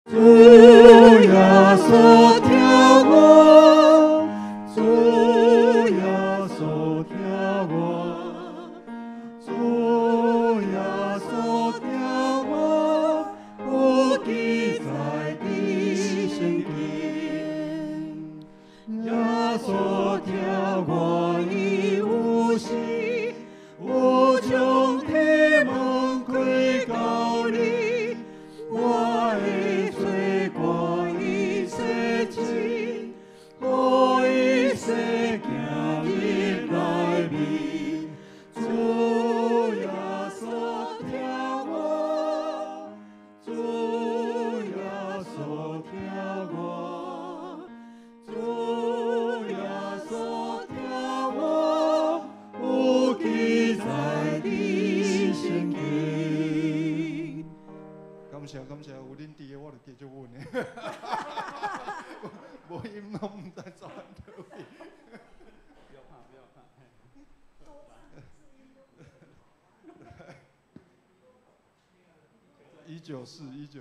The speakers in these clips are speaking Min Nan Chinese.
主耶穌聽我，主耶穌聽我，主耶穌聽我，有記載佇聖經。耶穌聽我伊有時，有將體門開到你，我的罪過已洗淨，予伊洗行入內面。主耶穌聽我，主耶穌聽我，主耶穌聽我，有記載佇聖經。感謝感謝，有恁佇的我就繼續穩的，無𪜶攏毋知走佗位。不要怕，不要怕。嘿。194，194。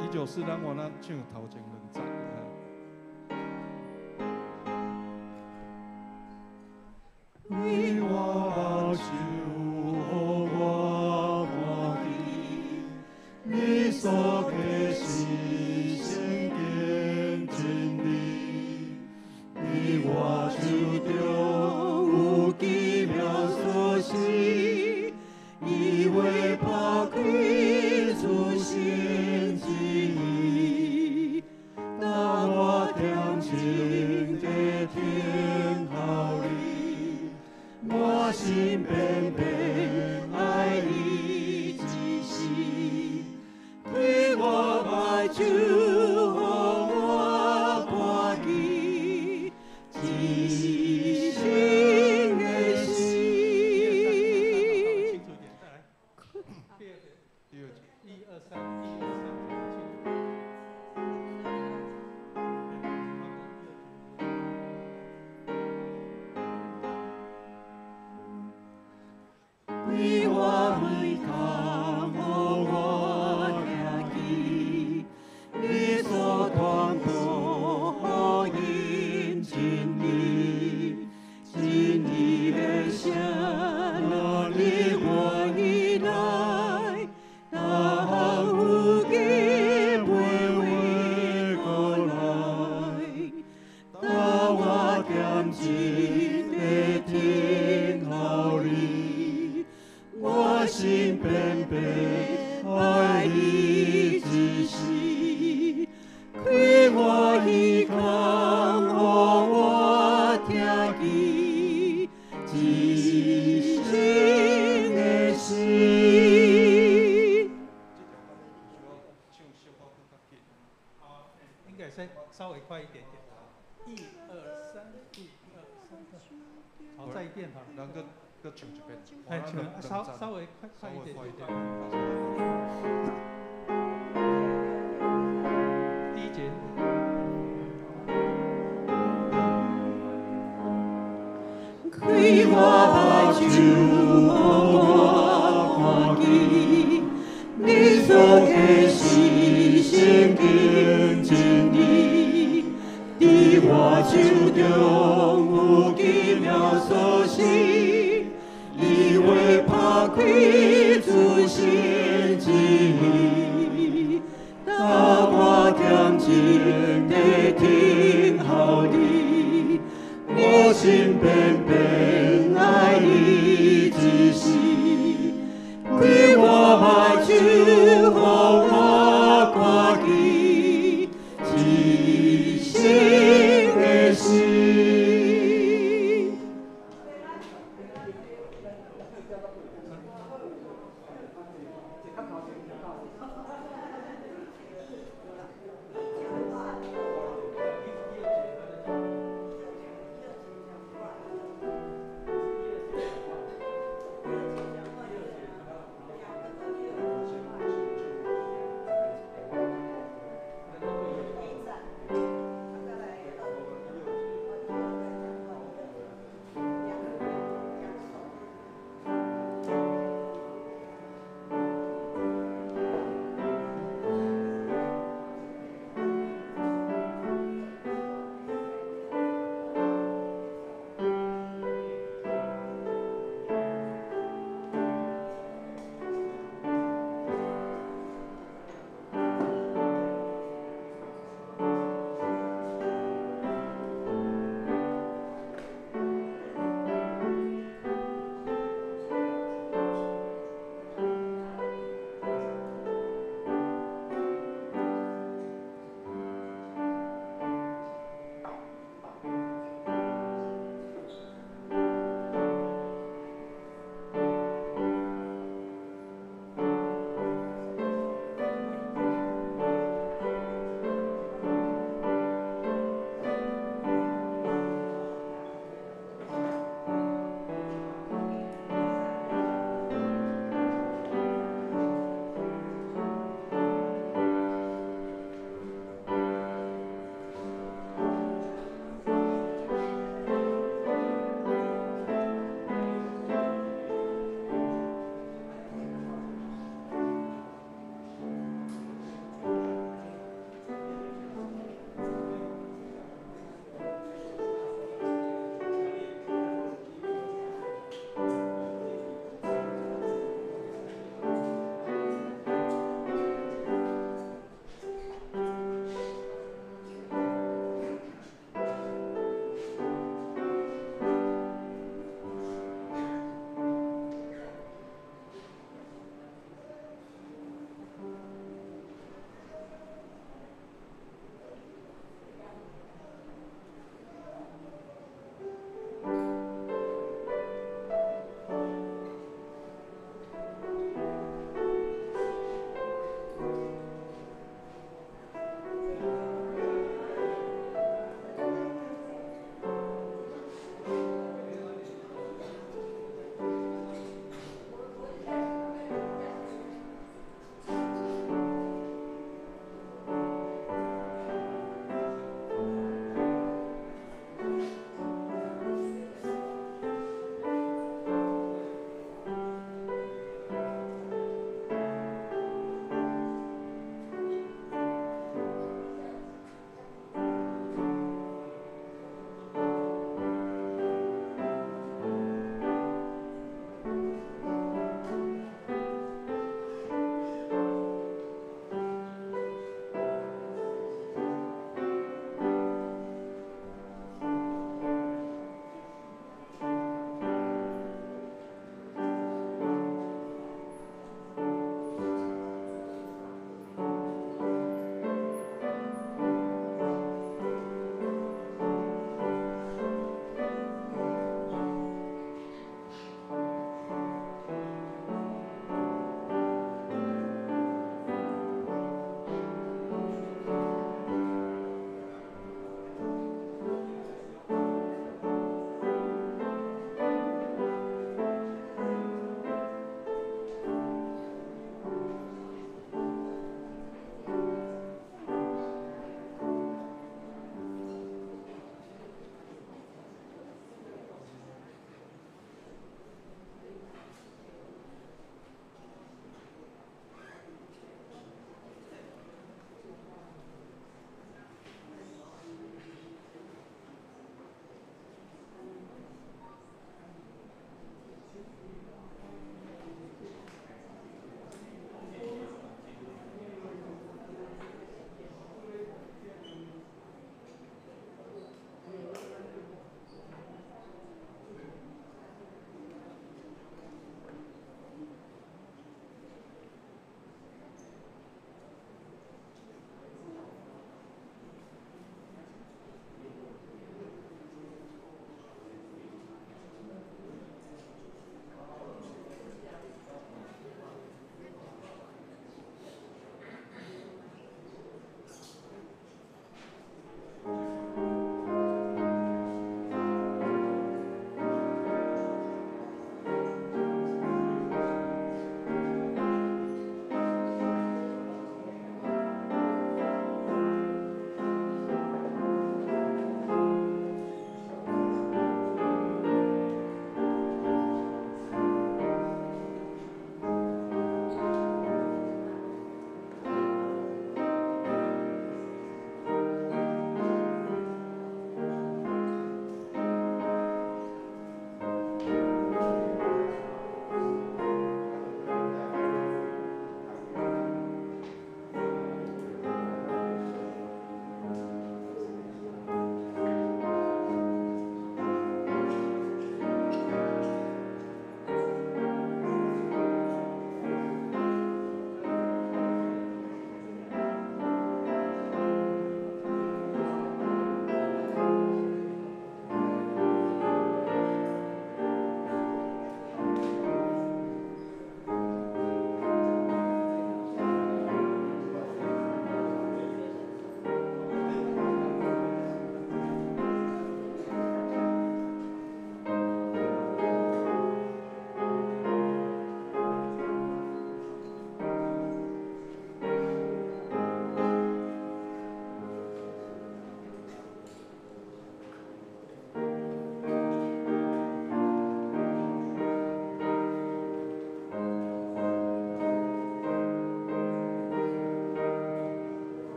194，咱原來唱頭前兩節。開我目睭，予我看見，你所啟示聖經真理，佇我手中有奇妙鎖匙，伊話拍開諸神旨意，當我恬靜地聽候你，我心變變愛你一時，開我目睭，予我看見一生的事。清楚一點，再來。第二個，第二節。一二三，一二三，清楚。開我耳孔，予我聽見，你所傳播福音真理，真理的聲，若你願意來，當有機會回過來，當我恬靜地聽候你，我心變變愛你一時，開我耳孔，予我聽見一生的詩。唱小可閣較緊。好，應該先稍微快一點點。一二三，一二三，好，再一遍好了。咱閣閣唱一遍。哎，唱稍稍微快稍快一點微快一點。第一節。開我目睭，予我看見，你所啟示聖經真理，佇我手中有奇妙鎖匙，伊話拍開諸神旨意，當我恬靜地聽候你，我心變變愛你一時，開我目睭，予我看見一生的詩。一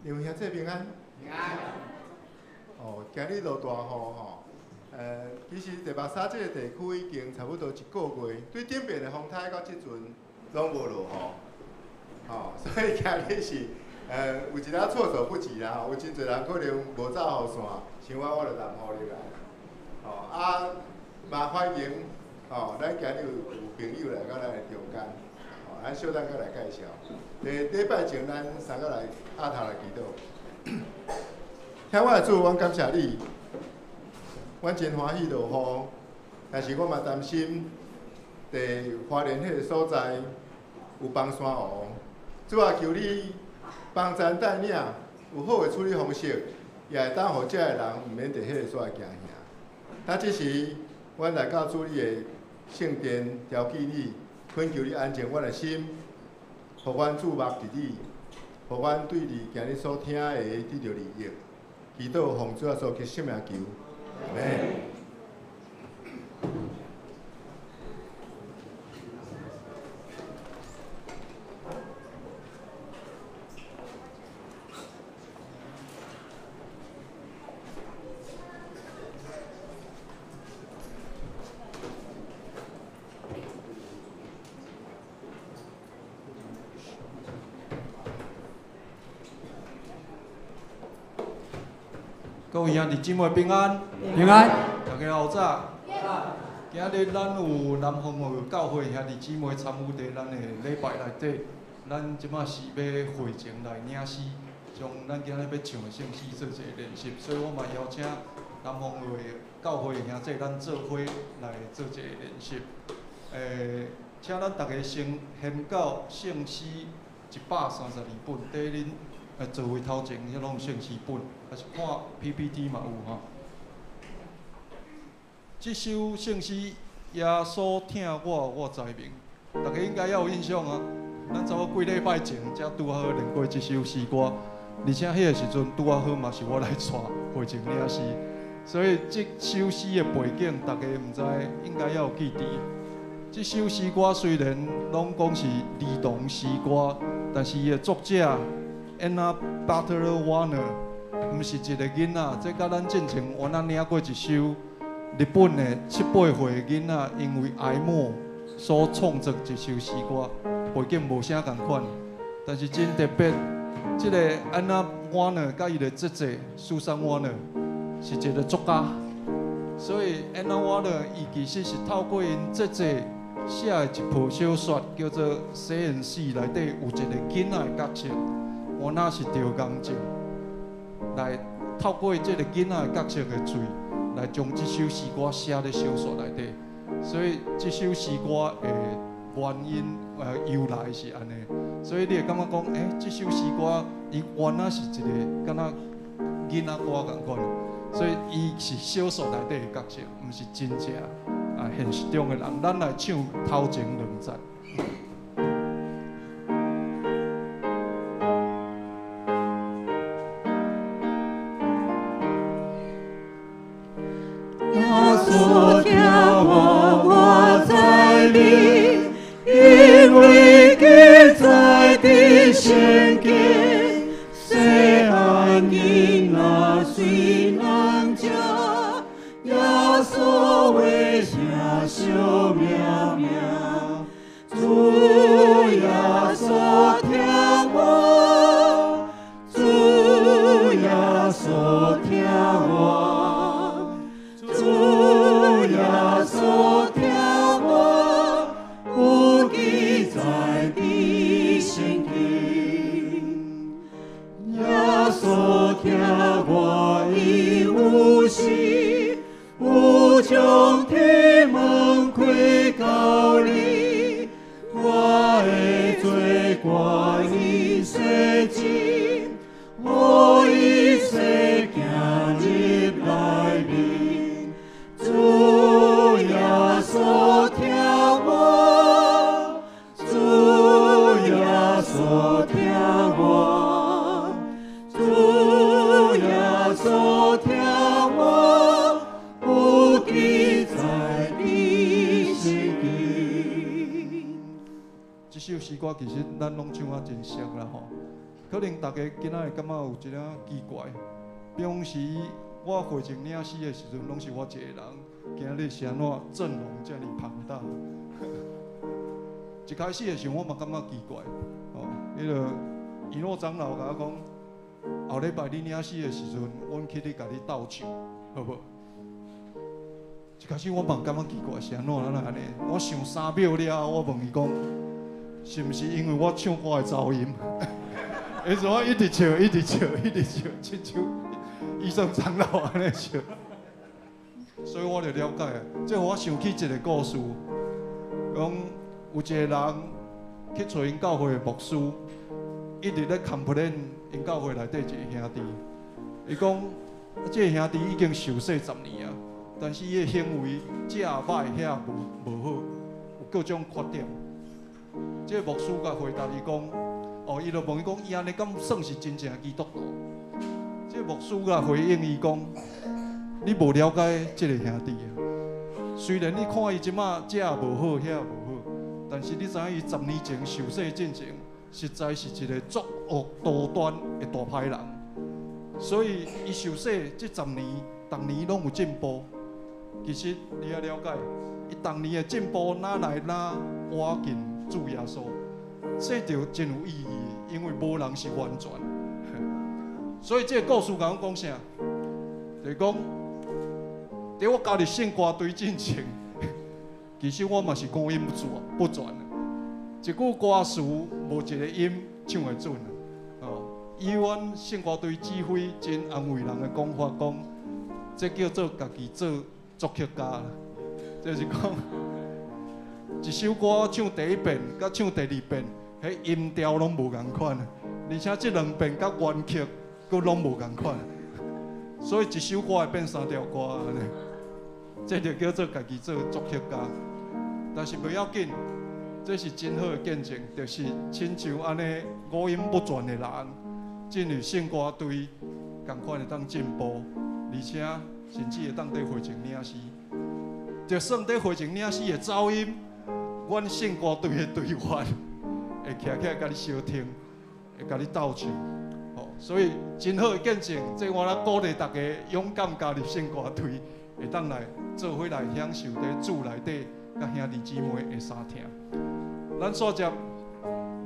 两位兄弟平安。平安。哦，今日落大雨吼，其实台北沙这个地区已经差不多一个月，对顶边的风台到这阵拢无落雨，吼，所以今日是有一寡措手不及啦，吼，有真济人可能无走雨伞，像我我就淋雨入来，吼啊，嘛欢迎，吼，咱今日有朋友来到咱的中间，吼，咱小等下来介绍。伫礼拜前，咱三个来阿头来祈祷。听我的主，阮感谢你，阮真欢喜落雨，但是我嘛担心，伫花莲彼个所在有崩山湖。主啊，求你帮赞带领，有好的处理方式，也会当予遮的人毋免伫彼个所在惊吓。啊，这时，阮来到主你的圣殿，调记你，恳求你安静阮的心，予阮注目伫你，予阮对你今日所听的得著利益。祈祷奉主耶稣基督圣名求，阿们。各位兄弟姊妹平安，平安，大家好早。今日咱有南方的教会兄弟姊妹参与伫咱的礼拜内底，咱这马是欲会前来领诗，将咱今日欲唱的圣诗做一个练习，所以我嘛邀请南方的教会兄弟咱做伙来做一个练习。请咱大家先先到圣诗132本，伫恁座位头前，彼拢有圣诗本，还是看 PPT 嘛有吼。这首圣诗耶稣疼我，我知明，大家应该也有印象啊。咱差不多几礼拜前才拄好练过这首诗歌，而且彼个时阵拄仔好嘛是我来带会前领诗，所以这首诗的背景大家毋知应该也有记得。这首诗歌虽然拢讲是儿童诗歌，但是伊的作者 Anna Butler Warner，毋是一个囡仔，这佮咱进前原来领过一首日本的7、8岁的囡仔，因为癌末所创作一首诗歌，背景无啥仝款，但是真特别。这个 Anna Warner 佮伊的姐姐 Susan Warner 是一个作家，所以 Anna Warner 伊其实是透过𪜶姐姐写的一部小说，叫做《西园寺》内底有一个囡仔的角色。原来是得癌症，来透过这个囡仔的角色的嘴，来将这首诗歌写伫小说内底，所以这首诗歌的原因由来是按呢，所以你会感觉讲，这首诗歌伊原来是一个敢若囡仔歌仝款，所以伊是小说内底的角色，毋是真正啊现实中的人。咱来唱头前两节。圣经，细汉囡仔虽难食，耶稣话声惜命命，主耶稣疼我，主耶稣疼我，主耶稣疼我，有记载伫圣经。耶稣疼我伊有时，有将天门开到你，我的罪过伊洗净，予伊洗行入内面。主耶稣疼我，主耶稣疼我。主耶稣疼我，有记载伫圣经。这首诗歌其实咱拢唱啊真熟啦吼。较可能大家今仔會感覺有一點奇怪。平時我會前領詩的時陣，攏是我一個人。今日是按怎陣容遮爾龐大？一開始的時候，我嘛感覺奇怪。哦，彼个以諾長老共我講，後禮拜你領詩的時陣，阮去咧共你鬥唱，好無？一開始我嘛感覺奇怪，是按怎咱按呢？我想3秒了後，我問伊講，是毋是因為我唱歌的噪音？伊說我一直笑，一直笑，一直笑，親像醫生長老按呢笑。所以我就了解，這予我想起一個故事，講有一個人去揣𪜶教會的牧師，一直咧 complain 𪜶教會內底一個兄弟。伊講，這個兄弟已經受洗10年啊，但是伊的行為這歹遐無好，有各種缺點。這個牧師共回答伊講，哦，伊就問伊講，伊按呢敢算是真正的基督徒？這個牧師共回應伊講，你無了解這個兄弟啊。雖然你看伊這馬這無好，遐無好，但是你知影伊10年前受洗進前，實在是一個作惡多端的大歹人。所以伊受洗這十年，逐年攏有進步。其實你愛了解，伊逐年的進步，哪來哪倚近主耶穌，這就真有意義，因為無人是完全。所以這個故事共阮講啥？就是講，佇我加入聖歌隊進前，其實我嘛是五音不全，一句歌詞無一個音唱會準。哦，以阮聖歌隊指揮真安慰人的講法講，這叫做家己做作曲家。就是講，一首歌唱第一遍，佮唱第二遍，彼音調攏無仝款，而且這兩遍佮原曲閣攏無仝款，所以一首歌會變三條歌按呢。這就叫做家己做作曲家。但是袂要緊，這是真好的見證，就是親像按呢五音不全的人，進入聖歌隊，仝款會當進步，而且甚至會當佇會前領詩。就算佇會前領詩的走音，阮聖歌隊的隊員會徛起來共你相聽，會共你鬥唱。哦，所以真好的見證，這我來鼓勵大家勇敢加入聖歌隊，會當來做伙來享受佇主內底佮兄弟姊妹的相疼。咱煞接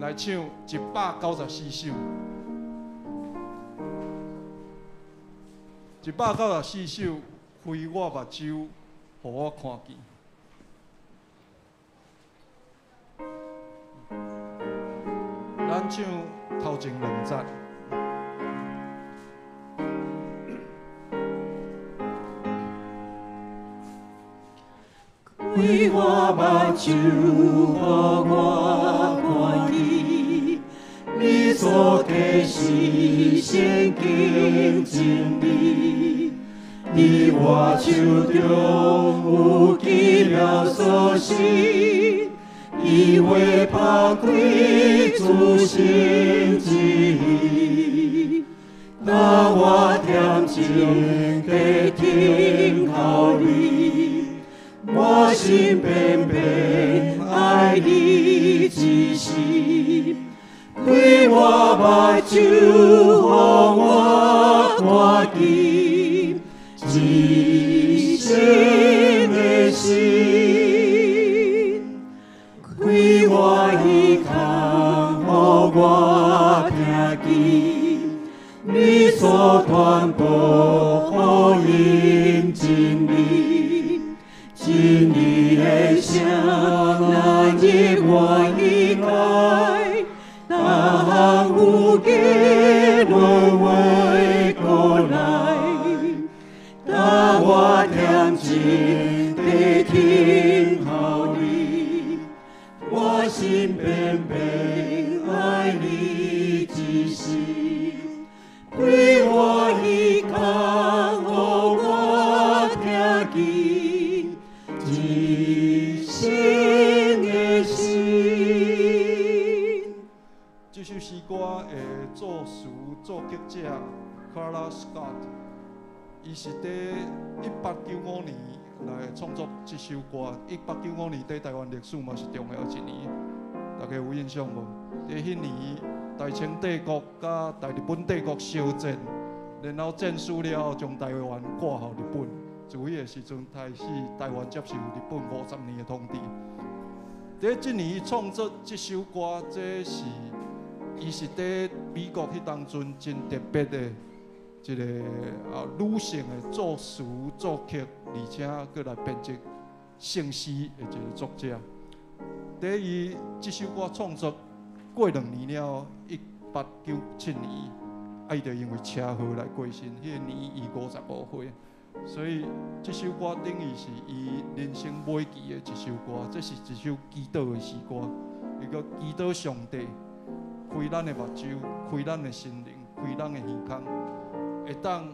來唱194首，194首，開我目睭，予我看見。咱唱頭前兩節。開我目睭，予我看見，你所啟示聖經真理，佇我手中有奇妙鎖匙，伊會拍開諸神旨意，當我恬靜地聽候你。我心偏偏愛你一心，開我目睭，予我看見一生的心，開我耳孔，予我聽見你所傳播福音真理。真理的聲，若入我耳內，逐项有价拢会过来。当我恬静地听候你，我心偏偏愛你一心，開我耳孔，予我聽見。一生的心。這首詩歌的作詞作曲者 Carla Scott，伊是佇1895年來創作這首歌。1895年佇台灣歷史嘛是重要一年，大家有印象無？佇彼年，大清帝國佮大日本帝國相戰，然後戰輸了後，將台灣割予日本。自彼个時陣開始，台灣接受日本50年的統治。佇這年，伊創作這首歌，這是伊是佇美國彼當陣真特別的一個女性的作詞作曲，而且閣來編輯聖詩的一個作者。佇伊這首歌創作過2年了後，1897年，伊就因為車禍來過身，彼個年伊55歲。所以這首歌等於是伊人生尾期的一首歌，這是一首祈禱的詩歌。伊閣祈禱上帝開咱的目睭，開咱的心靈，開咱的耳孔，會當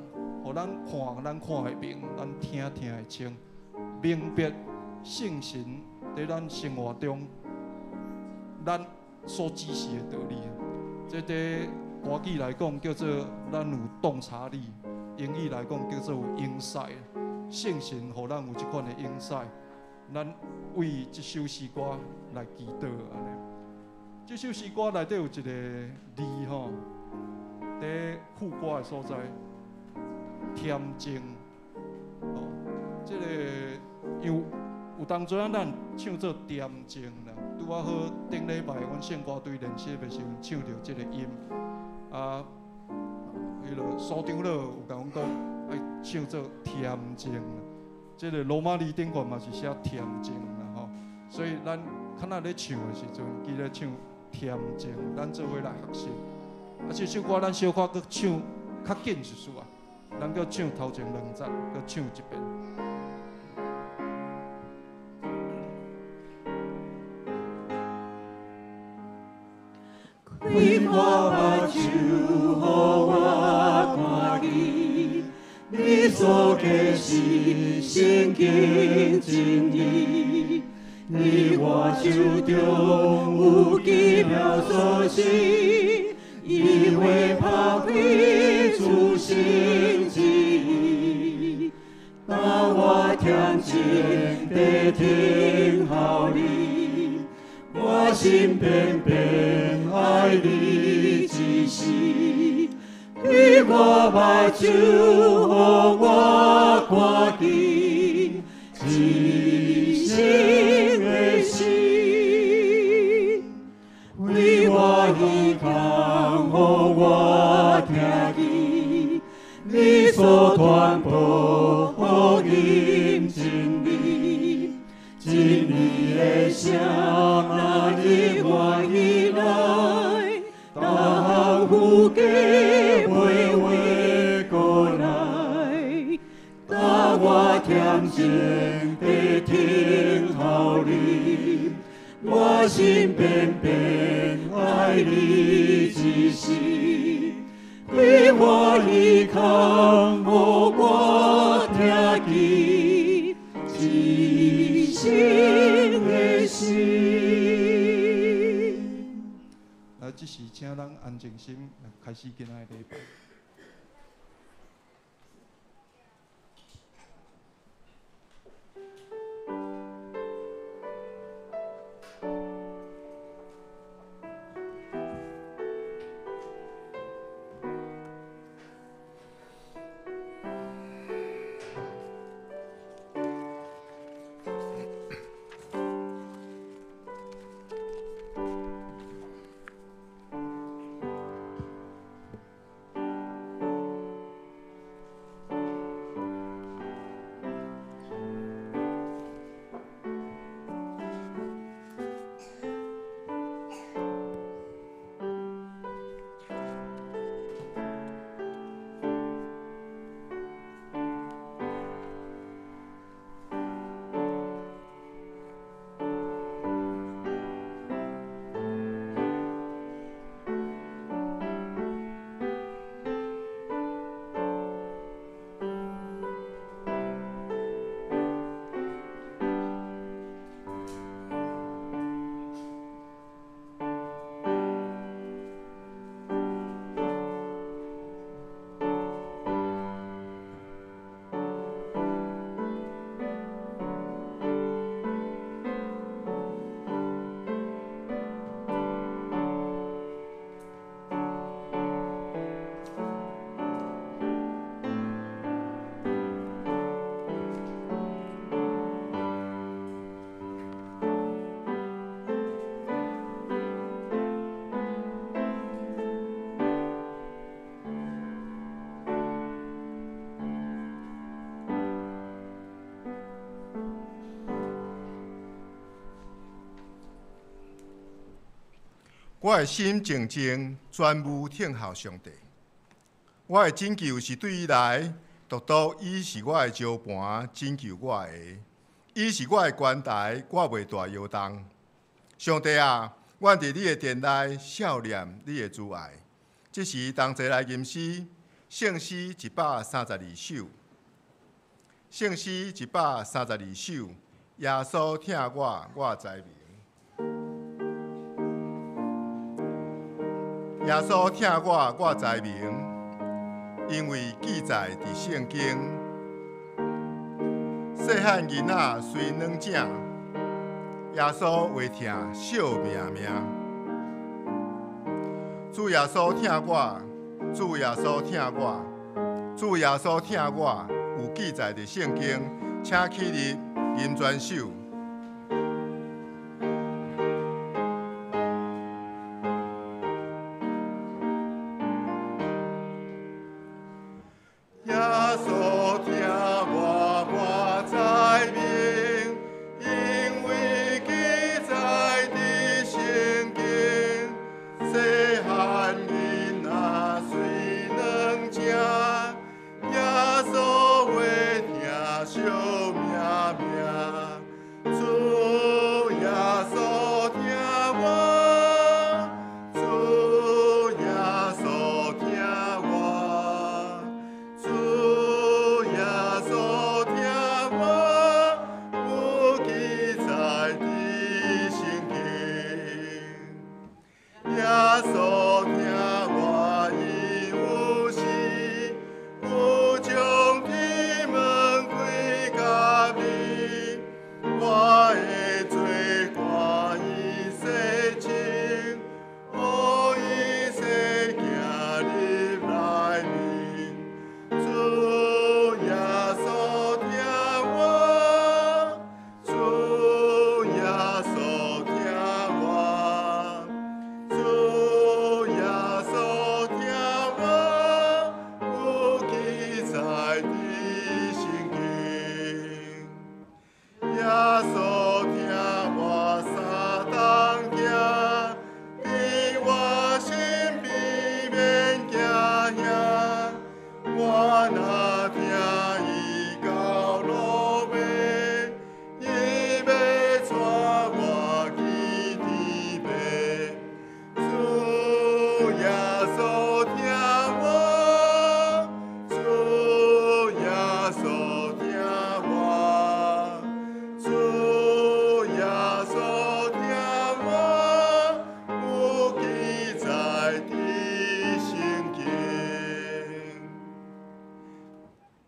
予咱看，咱看會明；咱聽，聽會清，明白聖神佇咱生活中，咱所指示的道理。這佇歌語來講叫做咱有洞察力。英語來講叫做有 insight，聖神予咱有這款的 insight，咱為這首詩歌來祈禱按呢。這首詩歌內底有一個字吼，佇副歌的所在，恬靜，吼，這個因為有當陣仔咱唱做恬靜啦，拄仔好頂禮拜阮聖歌隊練習的時陣唱著這個音，彼个蘇長老有共阮講，愛唱做恬靜。這个羅馬字頂懸嘛是寫恬靜啦吼，所以咱較若咧唱的時陣，記得唱恬靜，咱做伙來學習。這首歌咱小可閣唱較緊一絲啊，咱閣唱頭前兩節，閣唱一遍。開我目睭，予我看見，你所啟示聖經真理，佇我手中有奇妙鎖匙，伊會拍開諸神旨意，當我恬靜地聽候你。我心偏偏愛你一世，開我目睭，予我看見一生的心，開我耳孔，予我聽見你所傳播福音真理。真理的聲若入我耳內，逐項負價袂回過來。當我恬靜地聽候你，我心偏偏愛你一世，開我耳孔，予我聽見一生的詩。來，這時請咱安靜心來開始今仔的禮拜。我的心靜靜，專務聽候上帝。我的拯救是對伊來，獨獨伊是我的石磐，拯救我的。伊是我的關台，我袂大搖動。上帝啊，阮佇你的殿內數念你的慈愛。這時同齊來吟詩，聖詩132首。聖詩132首，耶穌疼我，我知明。耶穌疼我，我知明，因為記載佇聖經。細漢囡仔雖軟正，耶穌會疼惜命命。主耶穌疼我，主耶穌疼我，主耶穌疼我，有記載佇聖經，請起立吟全首。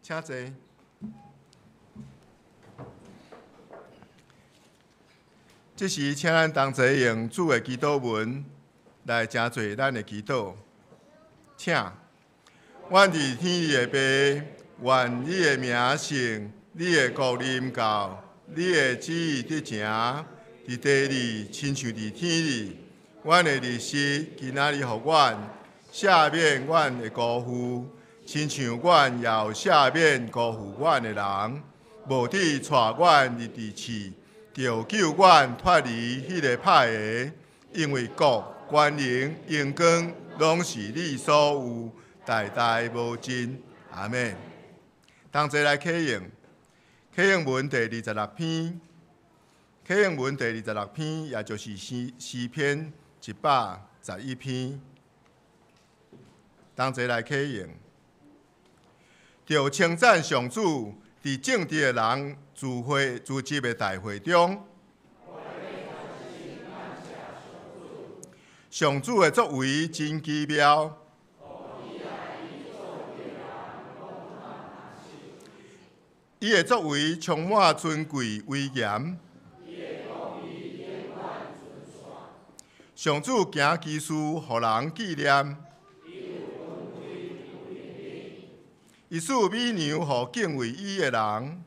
請坐。這時，請咱同齊用主的祈禱文來成做咱的祈禱。請，阮佇天的父，願你的名聖，你的國臨到，你的旨意得成，佇地裡親像佇天裡。阮的日食今仔日予阮，赦免阮的辜負。親像阮也有赦免辜負阮的人，無得帶阮入佇試，著救阮脫離彼个歹的，因為國、權能、榮光，攏是你所有，代代無盡。阿們。同齊來啟用，啟用文第26篇，啟用文第26篇，也就是詩篇111篇，同齊來啟用。著稱讚上主，佇正直的人聚會聚集的大會中，上主的作為真奇妙，伊的作為充滿尊貴威嚴，上主行奇事，予人紀念。伊賜美糧予敬畏伊的人，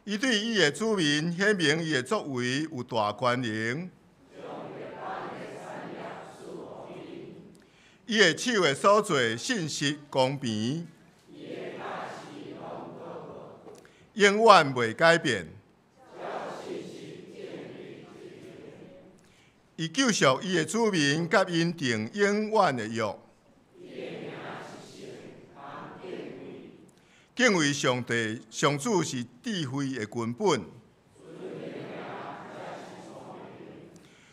伊對伊的子民顯明伊的作為有大權能。伊的手的所做信實公平，永遠袂改變。伊救贖伊的子民，佮𪜶定永遠的約。敬畏上帝、上主是智慧的根本。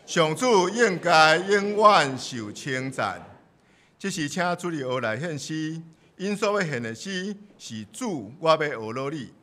上主應該永遠受稱讚。這是請主日學來獻詩，𪜶所欲獻的詩是主，我欲學落你。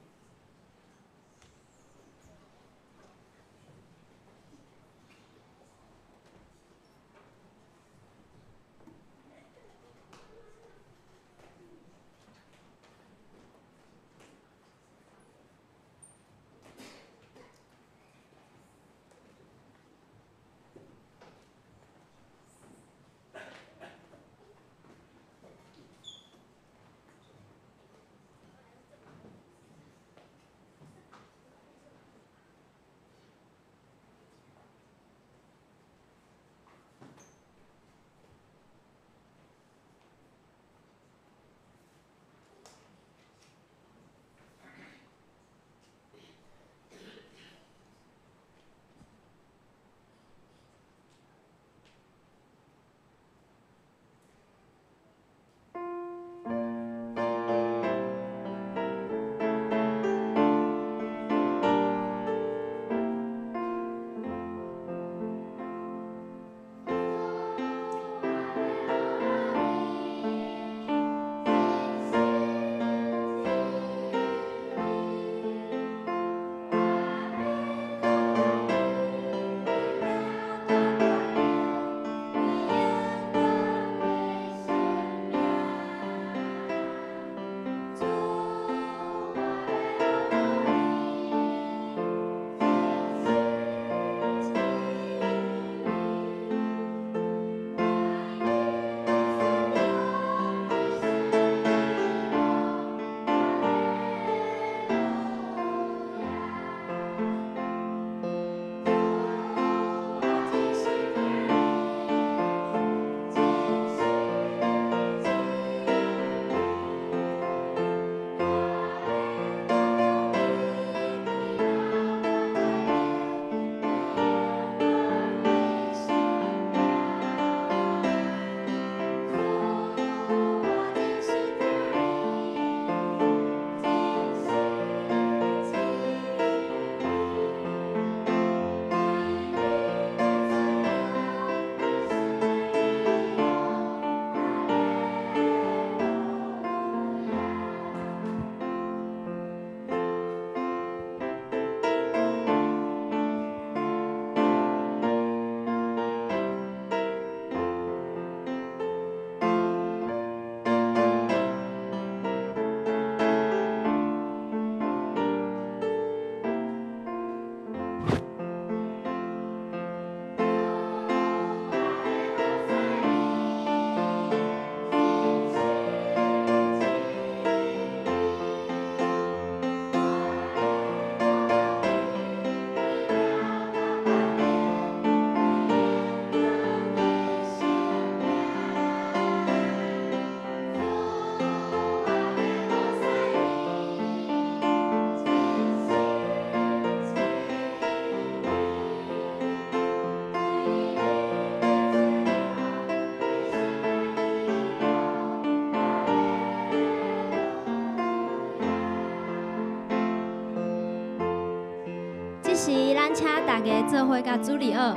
時，咱請大家做伙佮主日學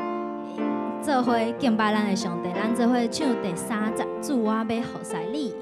做伙敬拜咱的上帝，咱做伙唱第三節，主，我欲服侍你。主。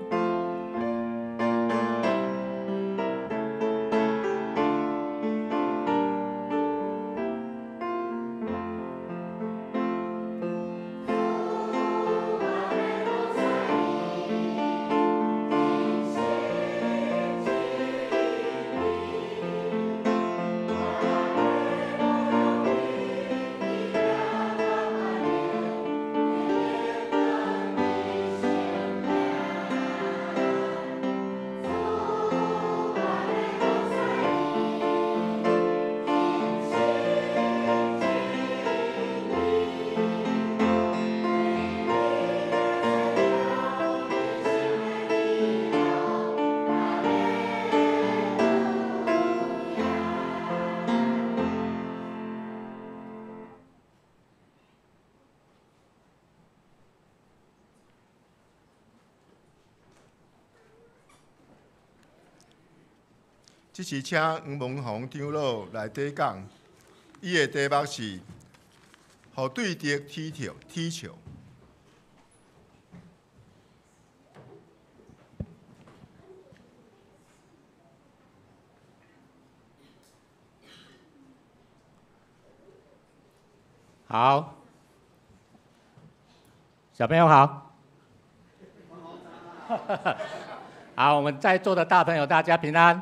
这是请黄文宏长老来短讲，伊的题目是“予对敌起笑起笑”。好，小朋友好。好，我们在座的大朋友大家平安。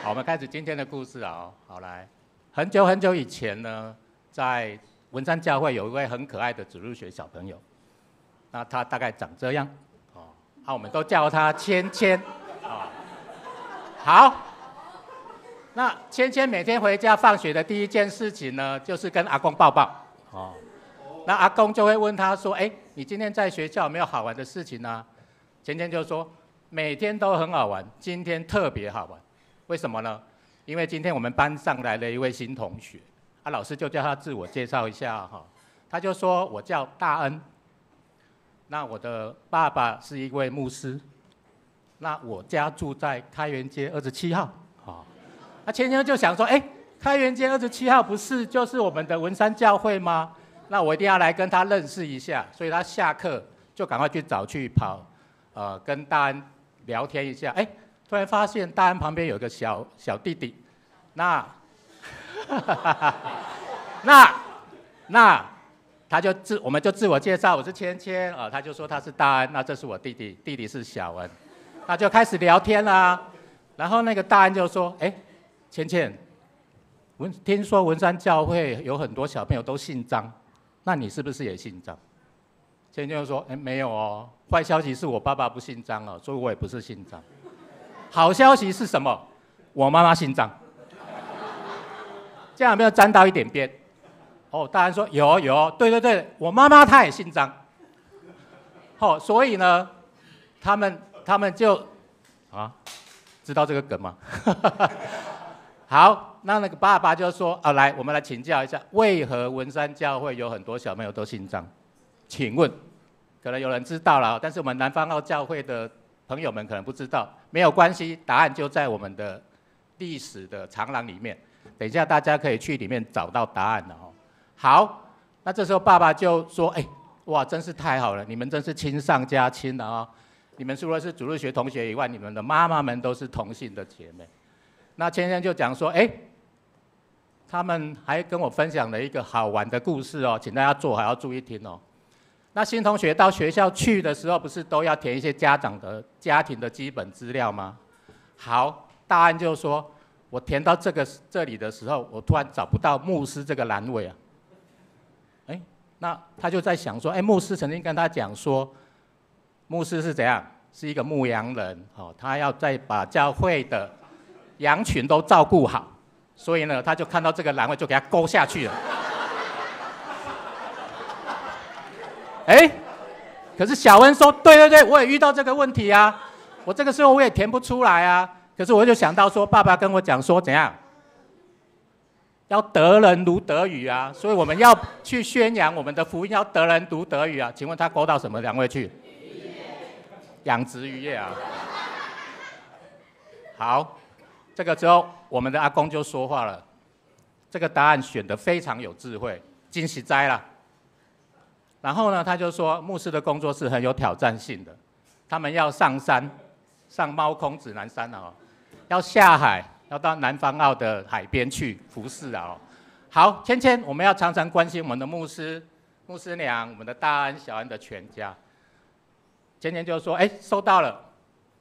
好，我们开始今天的故事啊。好，来，很久很久以前呢，在文山教会有一位很可爱的主日学小朋友，那他大概长这样，哦，啊，我们都叫他芊芊，啊，好，那芊芊每天回家放学的第一件事情呢，就是跟阿公抱抱，哦，那阿公就会问他说，哎，你今天在学校有没有好玩的事情呢？芊芊就说，每天都很好玩，今天特别好玩。为什么呢？因为今天我们班上来了一位新同学，啊，老师就叫他自我介绍一下哈，他就说，我叫大恩，那我的爸爸是一位牧师，那我家住在开元街27号，啊，那芊芊就想说，哎，开元街27号不是就是我们的文山教会吗？那我一定要来跟他认识一下，所以他下课就赶快去找去跑，跟大恩聊天一下，哎。突然发现大安旁边有个小小弟弟，那，那，他就我们就自我介绍，我是芊芊啊，他就说他是大安，那这是我弟弟，弟弟是小恩，那就开始聊天啦。然后那个大安就说，哎，芊芊，听说文山教会有很多小朋友都姓张，那你是不是也姓张？芊芊就说，哎，没有哦，坏消息是我爸爸不姓张哦，所以我也不是姓张。好消息是什么？我妈妈姓张。这样有没有沾到一点边？哦，大安说有有，对对对，我妈妈她也姓张。哦，所以呢，他们就啊，知道这个梗吗？好，那个爸爸就说啊，来，我们来请教一下，为何文山教会有很多小朋友都姓张？请问，可能有人知道了，但是我们南方澳教会的朋友们可能不知道，没有关系，答案就在我们的历史的长廊里面。等一下大家可以去里面找到答案了哦。好，那这时候爸爸就说：“哎，哇，真是太好了，你们真是亲上加亲了哦。你们除了是主日学同学以外，你们的妈妈们都是同性的姐妹。”那芊芊就讲说：“哎，他们还跟我分享了一个好玩的故事哦，请大家坐好，要注意听哦。”那新同学到学校去的时候，不是都要填一些家长的家庭的基本资料吗？好，大安就说，我填到这里的时候，我突然找不到牧师这个栏位啊。哎，那他就在想说，哎，牧师曾经跟他讲说，牧师是怎样，是一个牧羊人，哦，他要再把教会的羊群都照顾好，所以呢，他就看到这个栏位就给他勾下去了。哎，可是小恩说，对对对，我也遇到这个问题啊，我这个时候我也填不出来啊。可是我就想到说，爸爸跟我讲说，怎样，要得人如得鱼啊，所以我们要去宣扬我们的福音，要得人如得鱼啊。请问他勾到什么两位去？养殖渔业啊。好，这个时候我们的阿公就说话了，这个答案选得非常有智慧，惊喜哉了。然后呢，他就说，牧师的工作是很有挑战性的，他们要上山，上猫空指南山哦，要下海，要到南方澳的海边去服侍啊。好，芊芊，我们要常常关心我们的牧师、牧师娘、我们的大安、小安的全家。芊芊就说，哎，收到了。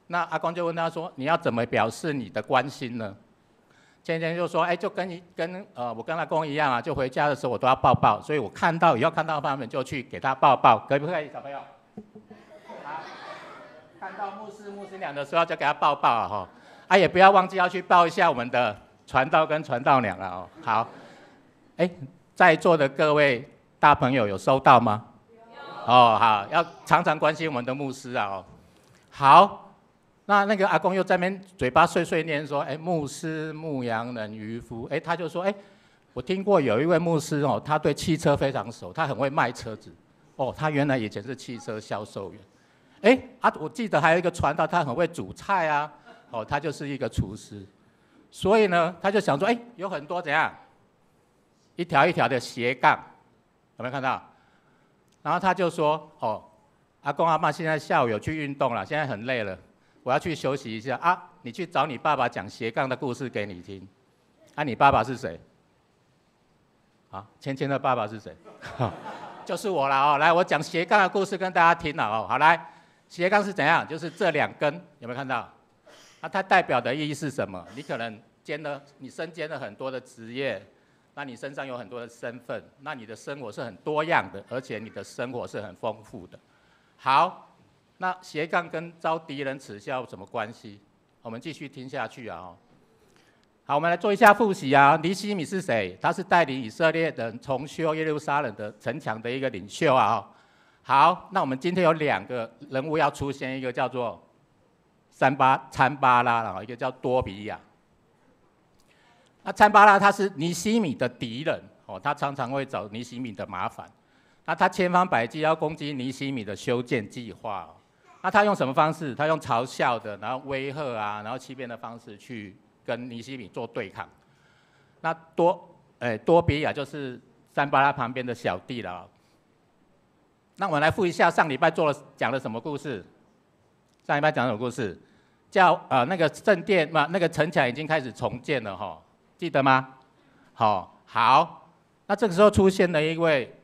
那阿公就问他说，你要怎么表示你的关心呢？芊芊就说：“哎，就跟我跟阿公一样啊，就回家的时候我都要抱抱，所以我看到以后看到他们就去给他抱抱，可不可以，小朋友？好，看到牧师牧师娘的时候就给他抱抱啊，哈，啊也不要忘记要去抱一下我们的传道跟传道娘了哦。好，哎，在座的各位大朋友有收到吗？哦，好，要常常关心我们的牧师啊，哦，好。”那个阿公又在那边嘴巴碎碎念说，哎，牧师、牧羊人、渔夫，哎，他就说，哎，我听过有一位牧师哦，他对汽车非常熟，他很会卖车子，哦，他原来以前是汽车销售员，哎，啊，我记得还有一个传道，他很会煮菜啊，哦，他就是一个厨师。所以呢，他就想說，哎，有很多怎樣，一條一條的斜槓，有沒有看到？然後他就說，哦，阿公阿嬤現在下午有去運動了，現在很累了，我要去休息一下啊。你去找你爸爸講斜槓的故事給你聽。啊，你爸爸是誰？啊，芊芊的爸爸是誰？就是我了哦。來，我講斜槓的故事跟大家聽了哦。好，來，斜槓是怎樣？就是這兩根，有沒有看到？啊，它代表的意義是什麼？你可能兼了，你身兼了很多的職業，那你身上有很多的身份，那你的生活是很多樣的，而且你的生活是很豐富的。好，那斜槓跟遭敵人恥笑有什麼關係？我們繼續聽下去啊。好，我們來做一下複習啊。尼希米是誰？他是帶領以色列人重修耶路撒冷的城牆的一個領袖啊。好，那我們今天有兩個人物要出現，一個叫做參巴拉，然後一個叫多比亞。那參巴拉他是尼希米的敵人哦，他常常會找尼希米的麻煩。那他千方百計要攻擊尼希米的修建計劃。那他用什麼方式？他用嘲笑的，然後威嚇啊，然後欺騙的方式去跟尼希米做對抗。那多比亞就是參巴拉旁邊的小弟了。那我們來複一下上禮拜講了什麼故事？上禮拜講什麼故事？叫那個聖殿嘛，那個城牆已經開始重建了哈，記得嗎？好，好，那這個時候出現了一位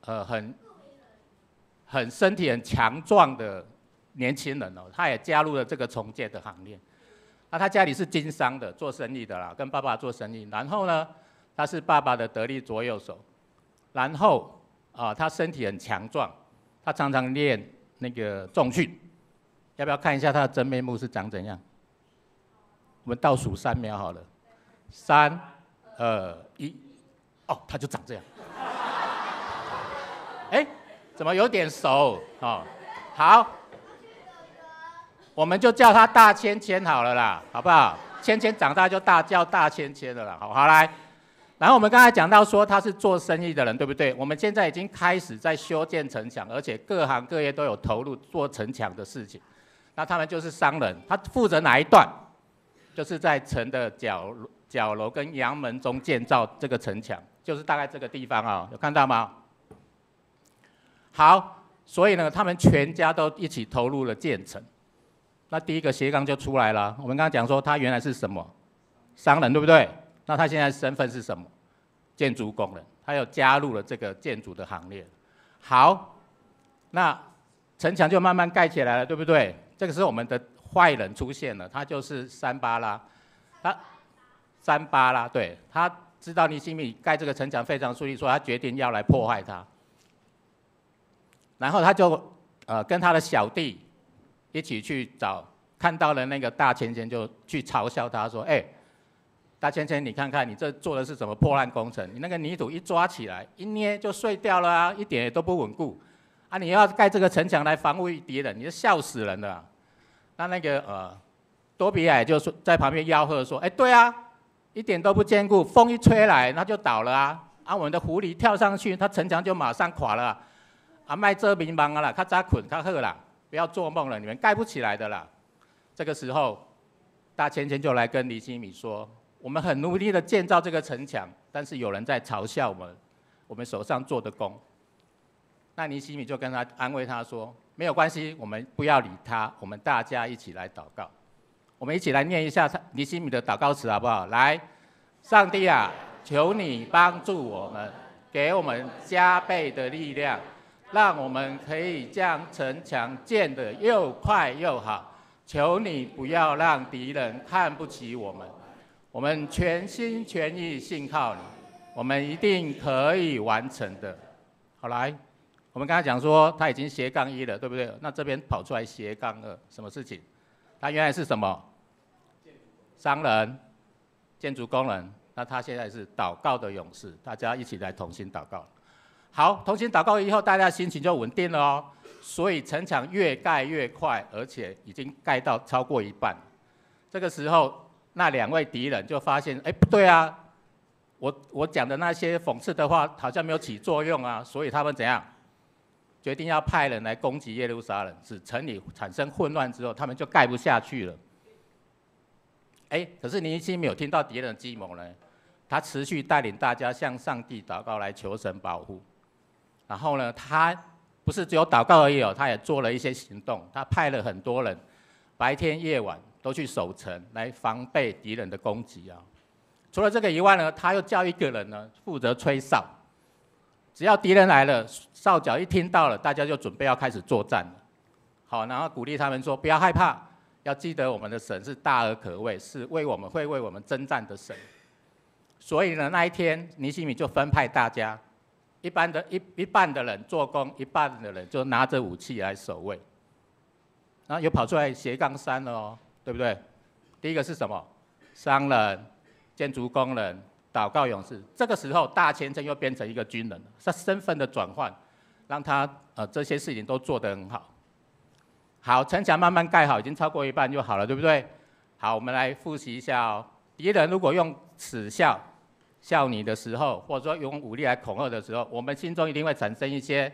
很身體很強壯的年輕人哦，他也加入了這個重建的行列。那他家裡是經商的，做生意的啦，跟爸爸做生意。然後呢，他是爸爸的得力左右手。然後啊，他身體很強壯，他常常練那個重訓。要不要看一下他的真面目是長怎樣？我們倒數3秒好了，3、2、1，哦，他就長這樣。哎，怎麼有點熟？哦，好，我們就叫他大芊芊好了啦，好不好？芊芊長大就大叫大芊芊的了啦。好，好來。然後我們剛才講到說他是做生意的人，對不對？我們現在已經開始在修建城牆，而且各行各業都有投入做城牆的事情。那他們就是商人，他負責哪一段？就是在城的角樓跟陽門中建造這個城牆，就是大概這個地方啊，有看到嗎？好，所以呢，他們全家都一起投入了建城。那第一個斜槓就出來了。我們剛剛講說他原來是什麼？商人，對不對？那他現在身份是什麼？建築工人，他又加入了這個建築的行列。好，那城牆就慢慢蓋起來了，對不對？這個是我們的壞人出現了，他就是參巴拉。他參巴拉，對，他知道尼希米蓋這個城牆非常順利，所以他決定要來破壞他。然後他就跟他的小弟一起去找，看到了那個大芊芊，就去嘲笑他說：“哎，大芊芊，你看看你這做的是什麼破爛工程？你那個泥土一抓起來，一捏就碎掉了啊，一點也都不穩固。啊，你要蓋這個城牆來防衛敵人，你就笑死人了。”那個多比亞就說在旁邊吆喝說：“哎，對啊，一點都不堅固，風一吹來那就倒了啊！啊，我們的狐狸跳上去，它城牆就馬上垮了。啊，莫做眠夢啊啦，較早睏較好啦，不要做夢了，你們蓋不起來的啦。”這個時候，大芊芊就來跟尼希米說：“我們很努力的建造這個城牆，但是有人在嘲笑我們，我們手上做的工。”那尼希米就跟他安慰他說：“沒有關係，我們不要理他，我們大家一起來禱告。我們一起來念一下尼希米的禱告詞好不好？來，上帝啊，求你幫助我們，給我們加倍的力量，讓我們可以將城牆建得又快又好。求你不要讓敵人看不起我們，我們全心全意信靠你，我們一定可以完成的。”好，來，我們剛才講說他已經斜槓一了，對不對？那這邊跑出來斜槓二，什麼事情？他原來是什麼？商人、建築工人。那他現在是禱告的勇士，大家一起來同心禱告。好，同心禱告以後，大家心情就穩定了哦。所以城牆越蓋越快，而且已經蓋到超過一半。這個時候，那兩位敵人就發現，哎，不對啊，我講的那些諷刺的話好像沒有起作用啊，所以他們怎樣？決定要派人來攻擊耶路撒冷，使城裡產生混亂之後，他們就蓋不下去了。哎，可是尼希米有聽到敵人的計謀呢，他持續帶領大家向上帝禱告來求神保護。然後呢，他不是只有禱告而已哦，他也做了一些行動。他派了很多人，白天夜晚都去守城，來防備敵人的攻擊啊。除了這個以外呢，他又叫一個人呢負責吹哨，只要敵人來了，哨角一聽到了，大家就準備要開始作戰了。好，然後鼓勵他們說不要害怕，要記得我們的神是大而可畏，是為我們會為我們征戰的神。所以呢，那一天尼希米就分派大家，一般的一一半的人做工，一半的人就拿着武器來守衛。然後又跑出來斜槓三了哦，對不對？第一個是什麼？商人、建築工人、禱告勇士。這個時候，大先生又變成一個軍人，他身份的轉換，讓他這些事情都做得很好。好，城牆慢慢蓋好，已經超過一半就好了，對不對？好，我們來複習一下哦。敵人如果用恥笑笑你的時候，或者說用武力來恐嚇的時候，我們心中一定會產生一些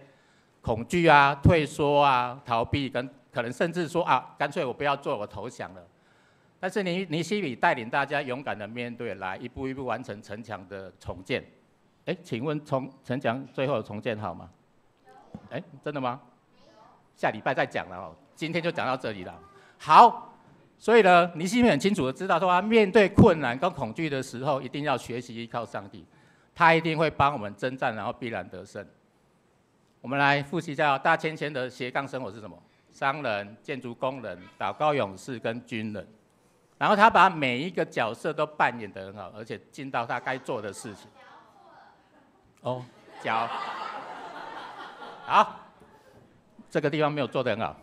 恐懼啊、退縮啊、逃避，跟可能甚至說啊，乾脆我不要做，我投降了。但是尼希米帶領大家勇敢的面對，來一步一步完成城牆的重建。哎，請問從城牆最後重建好嗎？哎，真的嗎？下禮拜再講了哦。今天就講到這裡了。好，所以呢，尼希米很清楚的知道說，他面對困難跟恐懼的時候，一定要學習依靠上帝，他一定會幫我們征戰，然後必然得勝。我們來複習一下大千千的斜槓生活是什麼？商人、建築工人、禱告勇士跟軍人。然後他把每一個角色都扮演得很好，而且盡到他該做的事情。哦，腳。好，這個地方沒有做得很好。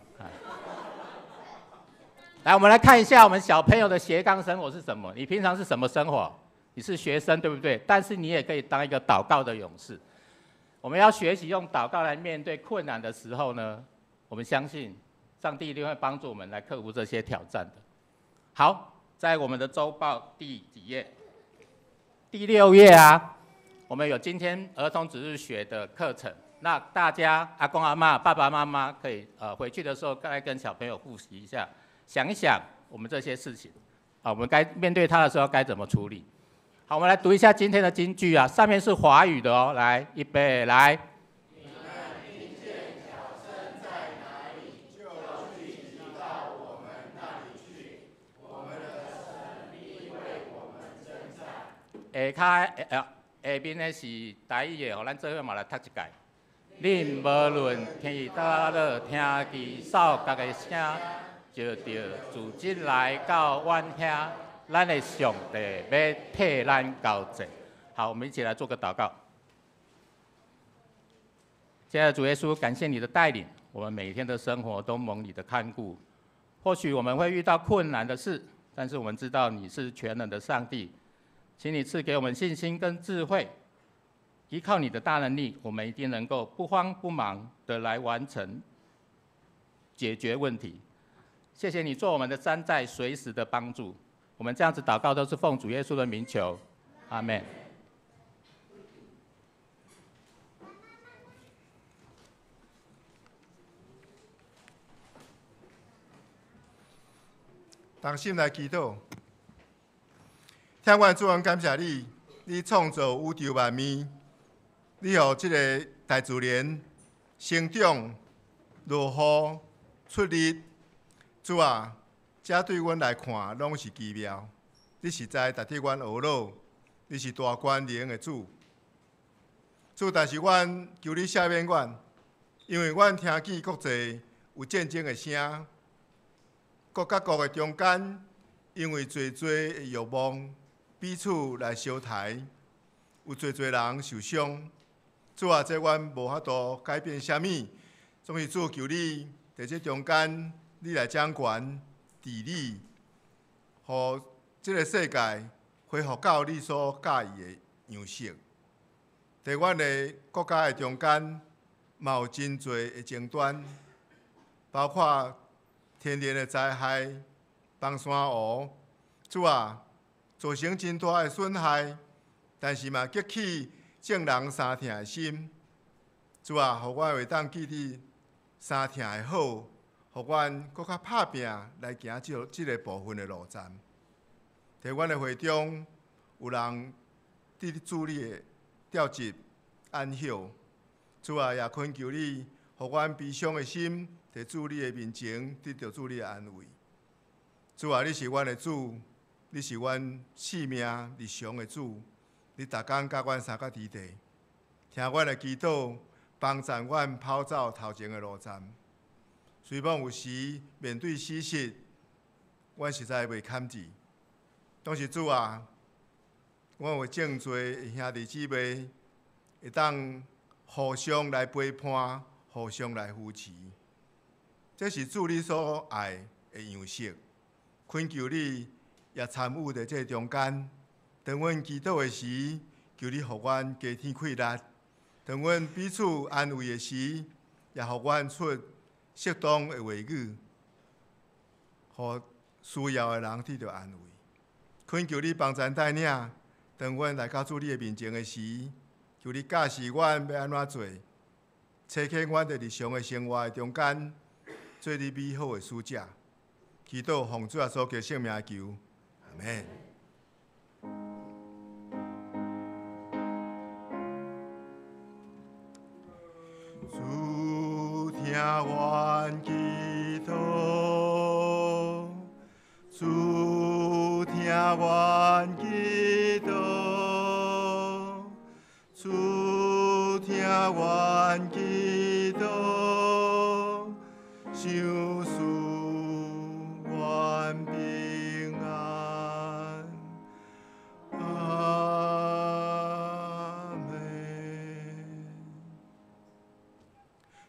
來，我們來看一下我們小朋友的斜槓生活是什麼？你平常是什麼生活？你是學生，對不對？但是你也可以當一個禱告的勇士。我們要學習用禱告來面對困難的時候呢，我們相信上帝一定會幫助我們來克服這些挑戰的。好，在我們的週報第幾頁？第6頁啊，我們有今天兒童主日學的課程。那大家阿公阿嬤、爸爸媽媽可以回去的時候該跟小朋友複習一下。想一想我們這些事情，啊，我們該面對他的時候該怎麼處理？好，我們來讀一下今天的金句啊，上面是華語的哦，來，預備，來。你們聽見角聲在哪裡，就聚集到我們那裡去。我們的神必為我們征戰。下跤下面的是台語的，予咱做伙嘛來讀一擺。恁無論佇佗落聽見哨角的聲，就著組織來到阮遐，咱的上帝欲替咱交戰。好，我們一起來做個禱告。親愛的主耶穌，感謝你的帶領，我們每天的生活都蒙你的看顧。或許我們會遇到困難的事，但是我們知道你是全能的上帝，請你賜給我們信心跟智慧，依靠你的大能力，我們一定能夠不慌不忙的來完成解決問題。謝謝你做我們的山寨，隨時的幫助。我們這樣子禱告都是奉主耶穌的名求，阿們。同心來祈禱，天父主，阮感謝你，你創造宇宙萬物，你予這個大自然成長、落雨、出日。主啊，這對阮來看攏是奇妙。你實在值得阮學老，你是大權能的主。主，但是阮求你赦免阮，因為阮聽見國際有戰爭的聲，國佮國的中間，因為濟濟的欲望，彼此來相刣，有濟濟人受傷。主啊，這阮無法度改變啥物，總是主求你佇這中間，你來掌權治理，予這個世界恢復到你所佮意的樣式。佇阮的國家的中間，嘛有真濟的爭端，包括天然的災害、崩山湖，主啊，造成真大的損害，但是嘛激起眾人相疼的心。主啊，予阮會當記得相疼的好，予阮閣較拍拚來行這個部分的路程。佇阮的會中有人佇主你的調職安息，主啊，也懇求你，予阮悲傷的心佇主你的面前得著主你的安慰。主啊，你是阮的主，你是阮性命日常的主，你逐工佮阮相佮佇地，聽阮的祈禱，幫助阮跑走頭前的路站。雖罔有時面對死實，阮實在袂堪治。但是主啊，阮有眾濟的兄弟姊妹，會當互相來陪伴，互相來扶持。這是主你所愛的樣式。懇求你也參與佇這中間。當阮祈禱的時，求你予阮加添氣力；當阮彼此安慰的時，也予阮出適當的話語，予需要的人得著安慰。懇求你幫贊帶領，當阮來到主你的面前的時，求你教示阮欲按怎做，差遣阮佇日常的生活的中間，做你美好的使者。祈禱奉主耶穌基督聖名求，阿們。主聽阮祈禱，主聽阮祈禱，主聽阮祈禱，賞賜阮平安，阿們。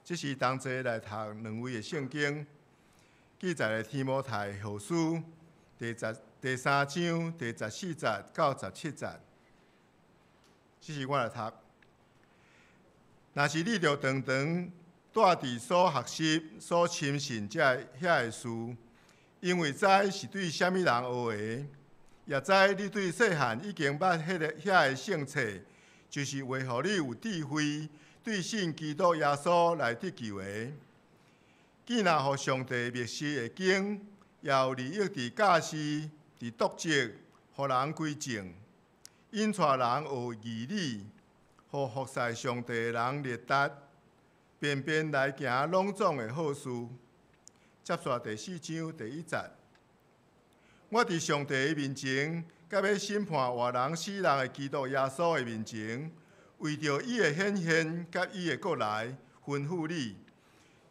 這是同齊來讀兩位的聖經，記載的提摩太後書第三章第14節到17節。這是我來讀。若是你著常常蹛佇所學習、所深信這遐个事，因為知是對啥物人學的，也知你對細漢已經捌遐个聖冊，就是為予你有智慧，對信基督耶穌來得救的。既若予上帝默示的經，也有利益佇教示、佇督責，予人歸正，引帶人學義理，予服侍上帝的人練達，便便來行攏總的好事。接續第四章第一節，我佇上帝的面前，佮欲審判活人死人的基督耶穌的面前，為著伊的顯現佮伊的閣來，吩咐你，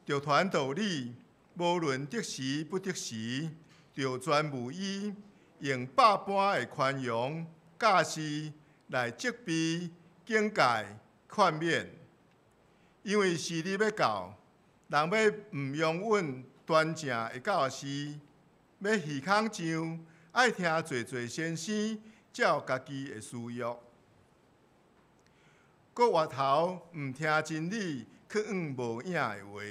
著傳道你，無論得時不得時，著專務伊，用百般的寬容、教示來責備、警戒、勸勉。因為時日欲到，人欲毋容忍端正的教示，欲耳孔上，愛聽濟濟先生照家己的私欲，閣回頭毋聽真理，去向無影的話。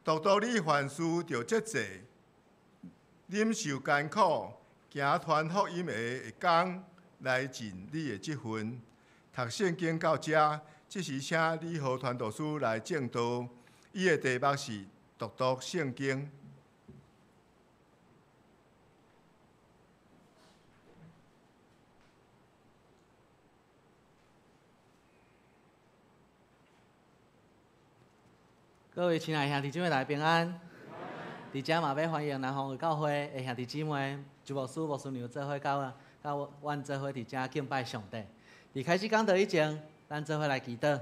獨獨你凡事著節制，忍受艱苦，行傳福音的工，來盡你的職分。讀聖經到遮，這時請李和傳道師來證道，伊的題目是讀讀聖經。各位親愛兄弟姊妹，大家平安。佇遮嘛欲歡迎南方教會的兄弟姊妹、周牧師、牧師娘做伙佮阮做伙佇遮敬拜上帝。佇開始講道以前，咱做伙來祈禱。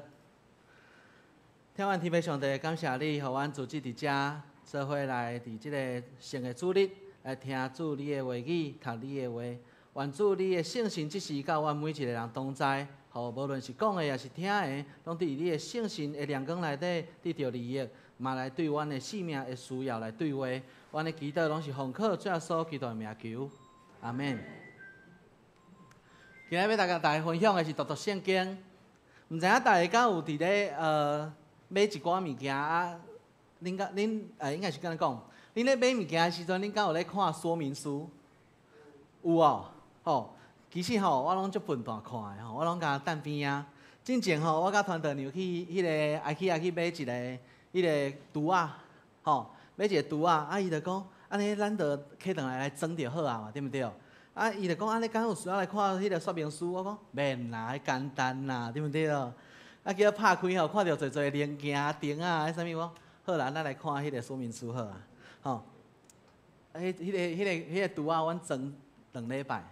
天父天父上帝，感謝你，予阮組織佇遮做伙來佇這个聖的主日來聽主你的話語，讀你的話。願主你的聖神這時佮阮每一个人同在，予無論是講的抑是聽的，攏佇你的聖神的亮光內底得著利益，嘛來對阮的性命的需要來對話。阮的祈禱攏是奉靠主耶穌基督的名求，阿們。今日欲大家分享的是讀讀聖經，毋知影大家敢有佇咧買一寡物件啊？恁敢恁應該是按呢講，恁咧買物件的時陣，恁敢有咧看說明書？有哦，吼，其實吼，我攏足笨蛋看的吼，我攏共擲邊仔。進前吼，我佮傳道娘去彼个 IKEA 去買一个彼个櫥仔，吼，買一个櫥仔，啊，伊就講，按呢咱就揢轉來來裝就好啊嘛，對毋對？啊，伊就講按呢，敢有需要來看彼个說明書？我講免啦，彼簡單啦，對毋對？啊，叫我拍開吼，看著濟濟零件、燈仔，彼啥物，我好啦，咱來看彼个說明書好啊，吼。彼、彼个、彼个、彼个櫥仔，阮裝2禮拜。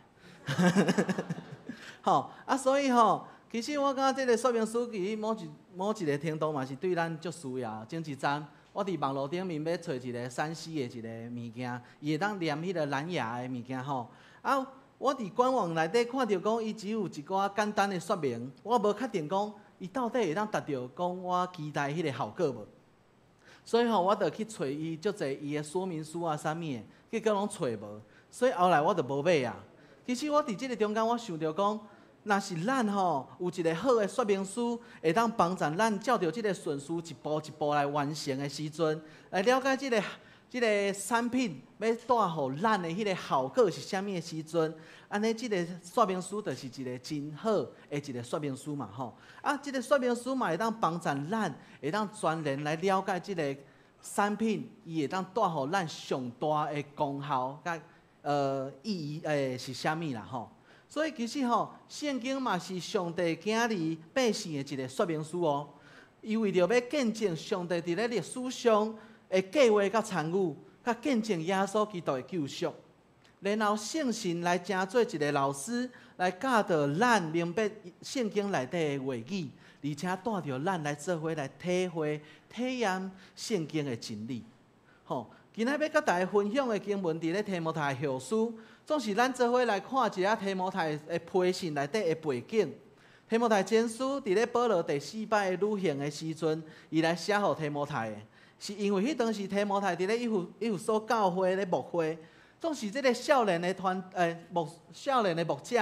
吼，啊，所以吼，其實我感覺這个說明書其實某一个程度嘛是對咱足需要。前一陣我佇網路頂面欲揣一个3C 的一个物件，伊會當連彼个藍牙的物件吼。啊，我佇官網內底看著講，伊只有一寡簡單的說明，我無確定講伊到底會當達著講我期待彼个效果無。所以吼，我就去揣伊足濟伊的說明書啊，啥物的，結果攏揣無。所以後來我就無買啊。其實我佇這个中間，我想著講，若是咱吼有一个好的說明書，會當幫助咱照著這个順序一步一步來完成的時陣，來了解這个產品欲帶予咱的彼个效果是啥物的時陣，按呢這个說明書就是一个真好的一个說明書嘛吼。啊，這个說明書嘛會當幫助咱，會當全然來了解這个產品，伊會當帶予咱上大的功效佮意義是啥物啦吼。所以其實吼，聖經嘛是上帝囝兒百姓的一个說明書哦。伊為著欲見證上帝佇咧歷史上的計劃佮參與，佮見證耶穌基督的救贖，然後聖神來成做一个老師，來教導咱明白聖經內底的話語，而且帶著咱來做伙來體會、體驗聖經的真理。吼，今仔欲佮大家分享的經文，佇咧提摩太後書，總是咱做伙來看一下提摩太的批信內底的背景。提摩太前書佇咧保羅第四擺的旅行的時陣，伊來寫予提摩太的，是因為彼當時提摩太佇咧以弗所教會咧牧會，總是這个少年的團牧少年的牧者，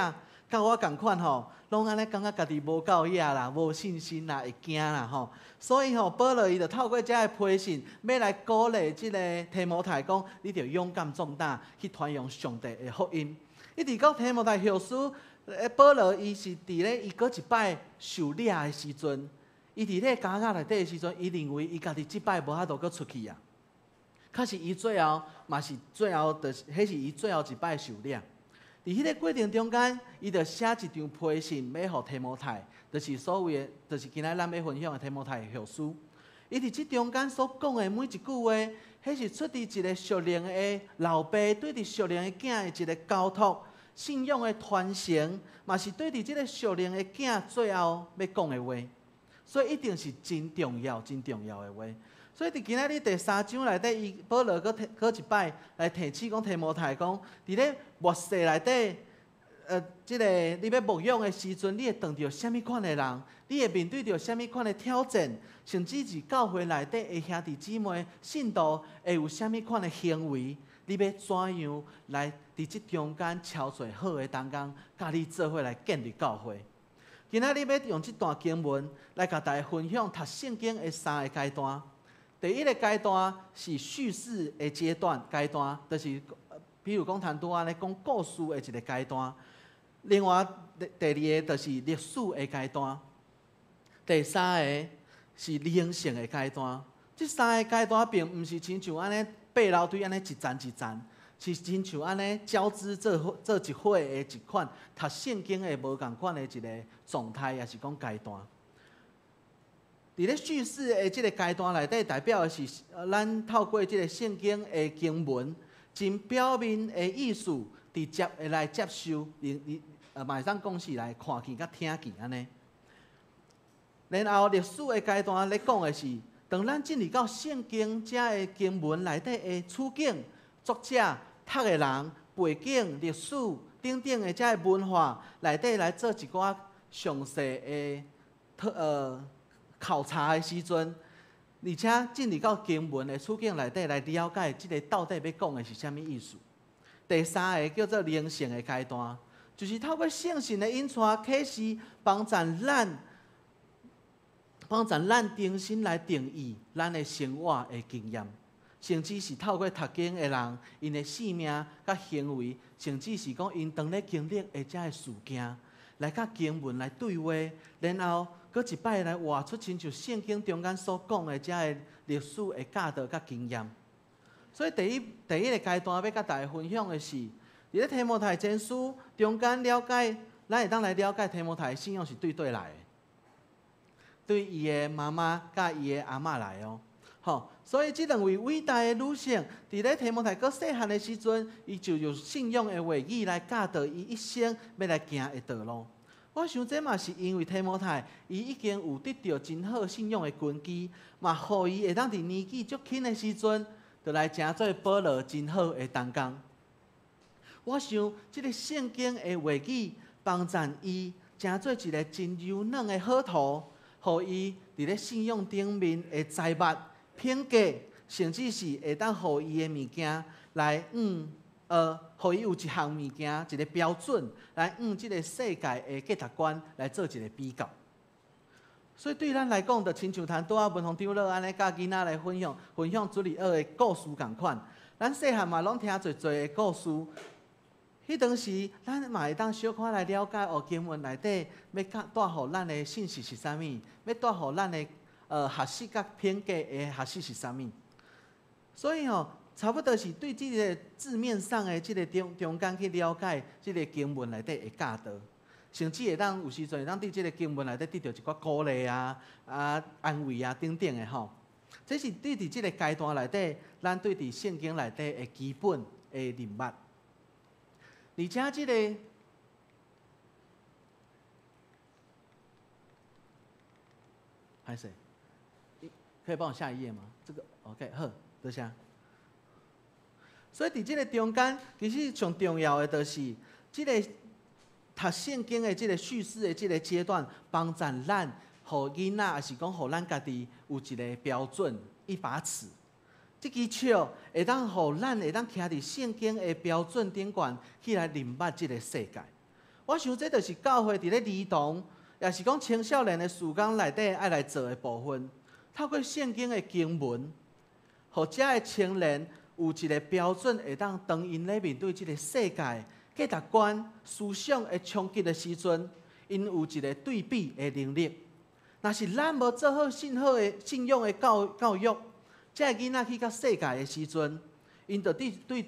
佮我仝款吼，攏按呢感覺家己無夠額啦，無信心啦，會驚啦吼。所以吼，保羅伊就透過這个批信，欲來鼓勵這个提摩太講，你著勇敢壯膽去傳揚上帝的福音。一直到提摩太後書，保羅伊是佇咧伊閣一擺受掠的時陣，伊佇咧監獄內底的時陣，伊認為伊家己這擺無法度閣出去啊。確實伊最後嘛是最後，就是彼是伊最後一擺受掠。佇彼个過程中間，伊就寫一張批信，欲予提摩太，就是所謂的，就是今仔咱欲分享的提摩太後書。伊佇這中間所講的每一句話，彼是出佇一个屬靈的老爸對佇屬靈的囝的一个交託，信仰的傳承，嘛是對佇這个屬靈的囝最後欲講的話，所以一定是真重要、真重要的話。所以佇今仔日第三章內底，伊保羅閣閣一擺來提醒講提摩太講，佇咧末世內底，這个你欲牧養的時陣，你會碰著啥物款的人？你會面對著啥物款的挑戰？甚至是教會內底的兄弟姊妹、信徒會有啥物款的行為？你欲怎樣來佇這中間操做好的同工，佮你做伙來建立教會？今仔日欲用這段經文來共大家分享讀聖經的三个階段。第一个階段是敘事的階段，階段就是比如講陳拄按呢講故事的一个階段。另外第二个就是歷史的階段。第三个是靈性的階段。這三个階段並毋是親像按呢爬樓梯按呢一層一層，是親像按呢交織做一伙的一款讀聖經的無仝款的一个狀態，抑是講階段。佇咧敘事的這个階段內底，代表的是咱透過這个聖經的經文，真表面的意思，直接會來接受，你嘛會當講是來看見佮聽見按呢。然後歷史的階段咧講的是，當咱進入到聖經這个經文內底的處境、作者、讀的人、背景、歷史等等的這个文化內底來做一寡詳細的考察的時陣，而且進入到經文的處境內底來了解這个到底欲講的是啥物意思。第三个叫做靈性的階段，就是透過聖神的引帶啟示，幫助咱重新來定義咱的生活的經驗，甚至是透過讀經的人，𪜶的生命佮行為，甚至是講𪜶當咧經歷的這个事件，來佮經文來對話，然後閣一擺來活出親像聖經中間所講的這个歷史的教導佮經驗。所以第一個階段欲佮大家分享的是，伫咧提摩太前书中间了解，咱会当来了解提摩太的信仰是对佗来的，对伊的妈妈佮伊的阿嬷来哦。吼，所以这两位伟大的女性，伫咧提摩太阁细汉的时阵，伊就用信仰的话语来教导伊一生欲来行的道路。我想这嘛是因为提摩太，伊已经有得著真好信仰的根基，嘛予伊会当伫年纪足轻的时阵，就来成做保罗真好的同工。我想这个圣经的话语帮助伊成做一个真柔软的好土，予伊伫咧信仰顶面的财物、品格，甚至是会当予伊的物件来予伊有一项物件，一个标准来按这个世界的价值观来做一个比较。所以对咱来讲，就亲像拄仔文宏长老按呢，佮囡仔来分享分享主日学的故事仝款。咱细汉嘛拢听济济的故事，彼当时咱嘛会当小可来了解哦，经文内底欲带予咱的信息是啥物，欲带予咱的学习佮品格的学习是啥物。所以吼，差不多是对这个字面上的这个中中间去了解这个经文内底的教导，甚至会当有时阵会当对这个经文内底得著一寡鼓励啊、安慰啊等等的吼。这是对伫这个阶段内底，咱对伫圣经内底的基本的认捌。而且这个，歹势，可以帮我下一页吗？这个 OK 好，多谢。所以伫这个中间，其实上重要的就是这个读圣经的这个叙事的这个阶段，帮助咱，予囡仔，抑是讲予咱家己有一个标准，一把尺。这支尺会当予咱会当徛伫圣经的标准顶悬去来认捌这个世界。我想这就是教会伫咧儿童，抑是讲青少年的事工内底爱来做的部分。透过圣经的经文，予遮的青年有一个标准，会当当𪜶咧面对这个世界价值观、思想的冲击的时阵，𪜶有一个对比的能力。若是咱无做好信好的信仰的教教育，这个囡仔去到世界的时阵，𪜶就对对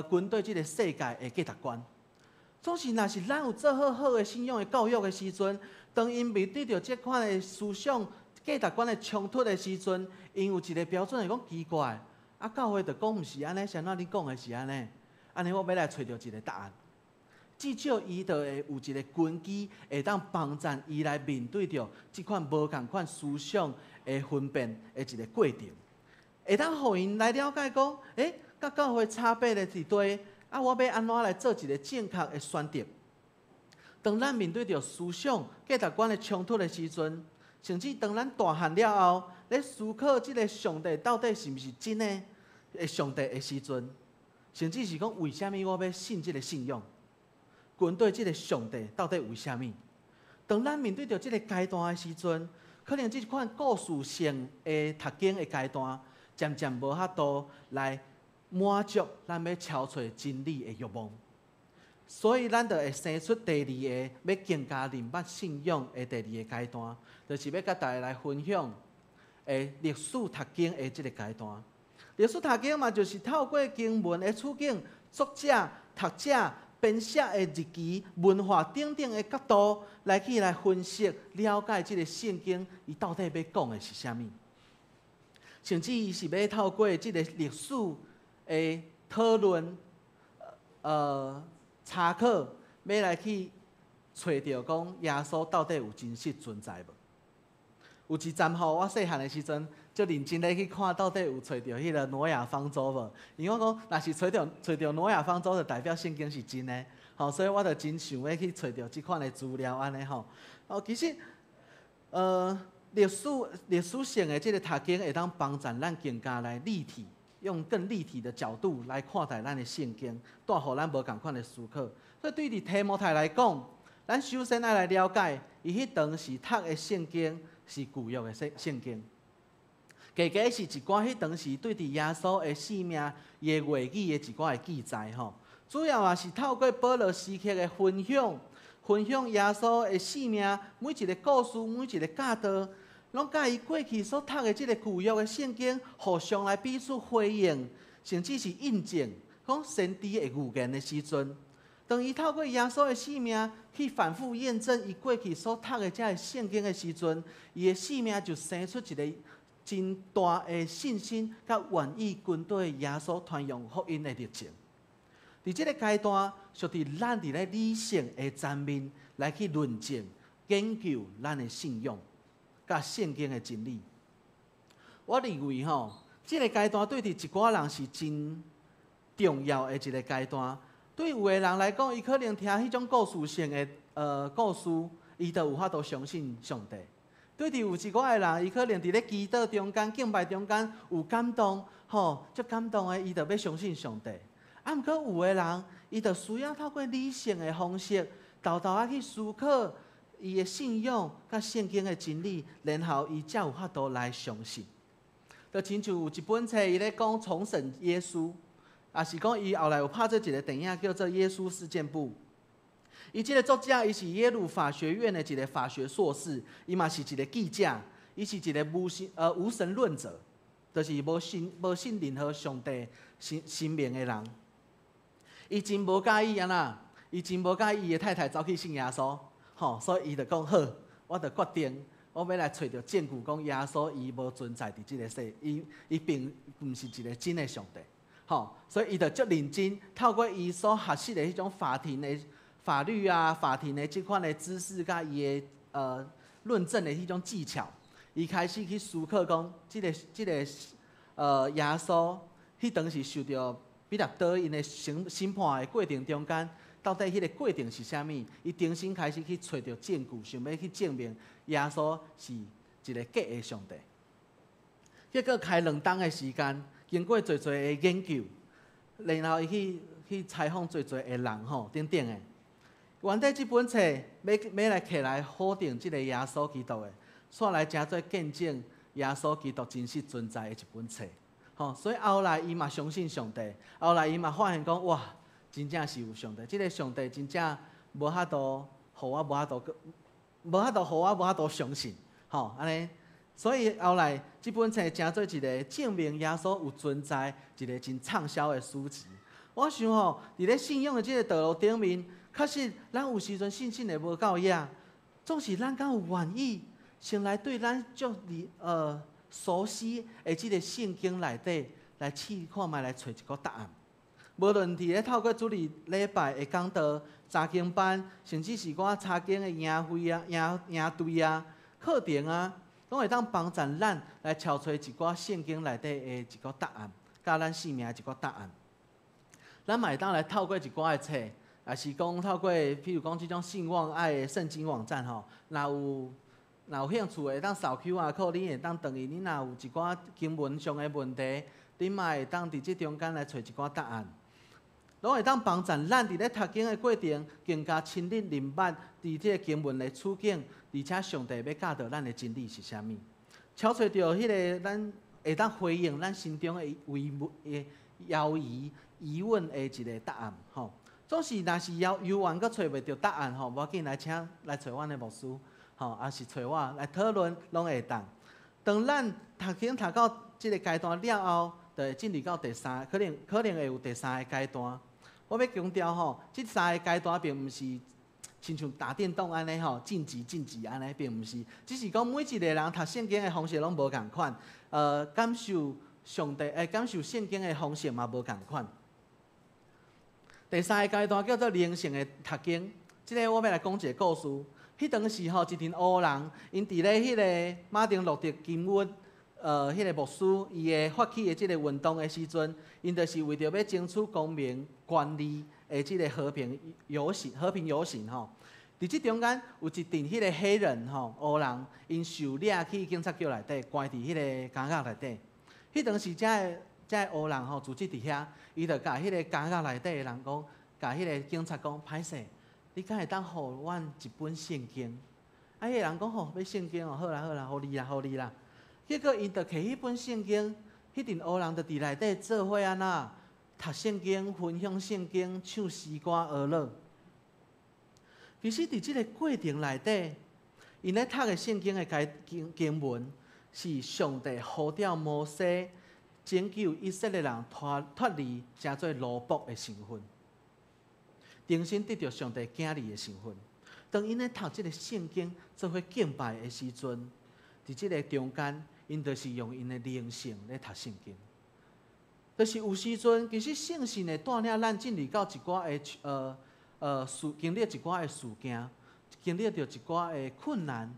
跟对这个世界的价值观。总是若是咱有做好好的信仰的教育的时阵，当𪜶面对著这款的思想价值观的冲突的时阵，𪜶有一个标准会讲奇怪，啊，教会就讲毋是按呢，是按怎你讲的是按呢？按呢我欲来揣著一个答案。至少伊就会有一个根基，会当帮助伊来面对著这款无仝款思想的分辨的一个过程，会当予𪜶来了解讲，佮教会差别的伫佗，啊，我欲按怎来做一个正确的选择？当咱面对著思想价值观的冲突的时阵，甚至当咱大汉了后，咧思考这个上帝到底是毋是真的的上帝的时阵，甚至是讲为啥物我欲信这个信仰？跟对这个上帝到底为啥物？当咱面对著这个阶段的时阵，可能这款故事性的读经的阶段，渐渐无法度来满足咱欲超揣真理的欲望，所以咱就会生出第二个欲更加认捌信仰的第二个阶段，就是欲佮大家来分享的历史读经的这个阶段。历史读经嘛，就是透过经文的处境、作者、读者编写的日记、文化等等的角度来去来分析、了解这个圣经，伊到底欲讲的是啥物？甚至伊是欲透过这个历史的讨论、查考，欲来去揣著讲耶稣到底有真实存在无？有一阵吼，我细汉的时阵，足认真咧去看，到底有揣著彼个挪亚方舟无？因为我讲，若是揣著揣著挪亚方舟，就代表圣经是真的，吼，所以我就真想欲去揣著这款的资料按呢吼。哦，其实，历史历史性的这个读经会当帮助咱更加来立体，用更立体的角度来看待咱的圣经，带予咱无仝款的思考。所以对伫提摩太来讲，咱首先爱来了解，伊彼当时读的圣经是旧约的圣圣经，加加是一寡彼当时对伫耶稣的性命、伊的话语的一寡的记载吼。主要也是透过保罗时刻的分享，分享耶稣的性命，每一个故事，每一个教导，拢佮伊过去所读的这个旧约的圣经互相来彼此辉映，甚至是印证，講先知會預言的時陣，當伊透過耶穌的性命去反覆驗證伊過去所讀的這个聖經的時陣，伊的性命就生出一个真大的信心，佮願意跟綴耶穌傳揚福音的熱情。佇這个階段，屬佇咱佇咧理性的層面來去論證、研究咱的信仰，佮聖經的真理。我認為吼，這个階段對佇一寡人是真重要的一个階段。對有的人來講，伊可能聽彼種故事性的故事，伊就有法度相信上帝。對佇有一寡的人，伊可能佇咧祈禱中間、敬拜中間有感動，吼，足感動的，伊就欲相信上帝。啊，毋過有的人，伊就需要透過理性的方式，沓沓仔去思考伊的信仰佮聖經的真理，然後伊才有法度來相信。就親像有一本冊，伊咧講重審耶穌，也是講伊後來有拍做一个電影叫做《耶穌事件簿》。伊這个作者，伊是耶魯法學院的一个法學碩士，伊嘛是一个記者，伊是一个無神論者，就是無信任何上帝神明的人。伊真無佮意按怎，伊真無佮意伊的太太走去信耶穌，吼，所以伊就講好，我就決定，我欲來揣著證據，講耶穌伊無存在佇這个世，伊並毋是一个真的上帝，吼，所以伊就足認真，透過伊所學習的彼種法庭的法律啊、法庭的這款的知識，佮伊的論證的彼種技巧，伊開始去思考講，這个耶穌彼當時受著彼列島𪜶的審判的過程中間，到底彼个過程是啥物？伊重新開始去揣著證據，想欲去證明耶穌是一个假的上帝。結果開2冬的時間，經過濟濟的研究，然後伊去採訪濟濟的人吼，等等的。原底這本冊欲來摕來否定這个耶穌基督的，煞來成做見證耶穌基督真實存在的一本冊。吼，所以後來伊嘛相信上帝，後來伊嘛發現講，哇，真正是有上帝，這个上帝真正無法度，予我無法度，無法度予我無法度相信，吼，按呢，所以後來這本冊成做一个證明耶穌有存在一个真暢銷的書籍。我想吼，佇咧信仰的這个道路頂面，確實咱有時陣信心會無夠額，總是咱敢有願意先來對咱足熟悉的這个聖經內底來試看覓來揣一个答案。無論佇咧透過主日禮拜的講道、查經班，甚至是寡查經的營會啊、營隊啊、課程啊，攏會當幫助咱來撨揣一寡聖經內底的一个答案，佮咱生命的一个答案。咱嘛會當來透過一寡的冊，也是講透過，譬如講這種信望愛的聖經網站吼，若有興趣會當掃 QR code，你會當轉去。你若有一寡經文上的問題，你嘛會當佇這中間來揣一寡答案，攏會當幫助咱佇咧讀經的過程更加深入明白佇這个經文的處境，而且上帝欲教導咱的真理是啥物，撨揣著彼个咱會當回應咱心中的疑問、的猶疑、疑問的一个答案吼。總是若是猶猶原閣揣袂著答案吼，無要緊，來請來揣阮的牧師吼，抑是揣我來討論，攏會當。當咱讀經讀到這个階段了後，就會進入到第三，可能會有第三个階段。我欲強調吼，這三个階段並毋是親像打電動按呢吼，晉級晉級按呢，並毋是，只是講每一个人讀聖經的方式攏無仝款，感受上帝，感受聖經的方式嘛無仝款。第三个階段叫做靈性的讀經，這个我欲來講一个故事。彼當時吼，一群黑人，𪜶佇咧彼个馬丁路德金彼个牧師伊的發起的這个運動的時陣，𪜶就是為著欲爭取公民權利的這个和平遊行吼。佇這中間有一陣彼个黑人吼，黑人，𪜶受掠去警察局內底，關佇彼个監獄內底。彼當時，這个黑人吼，組織佇遐，伊就共彼个監獄內底的人講，共彼个警察講，歹勢，你敢會當予阮一本聖經？啊，彼个人講吼，欲聖經哦，好啦好啦，予你啦，予你啦。結果𪜶就摕彼本聖經，彼陣黑人就佇內底做伙按怎讀聖經、分享聖經、唱詩歌、學樂。其實佇這个過程內底，𪜶咧讀的聖經的該經經文，是上帝呼召摩西。拯救以色列人脫離成做奴僕的身份，重新得著上帝囝兒的身份。當𪜶咧讀這个聖經做伙敬拜的時陣，佇這个中間，𪜶就是用𪜶的靈性咧讀聖經。就是有時陣，其實聖神會帶領咱進入到一寡的事，經歷一寡的事件，經歷著一寡的困難，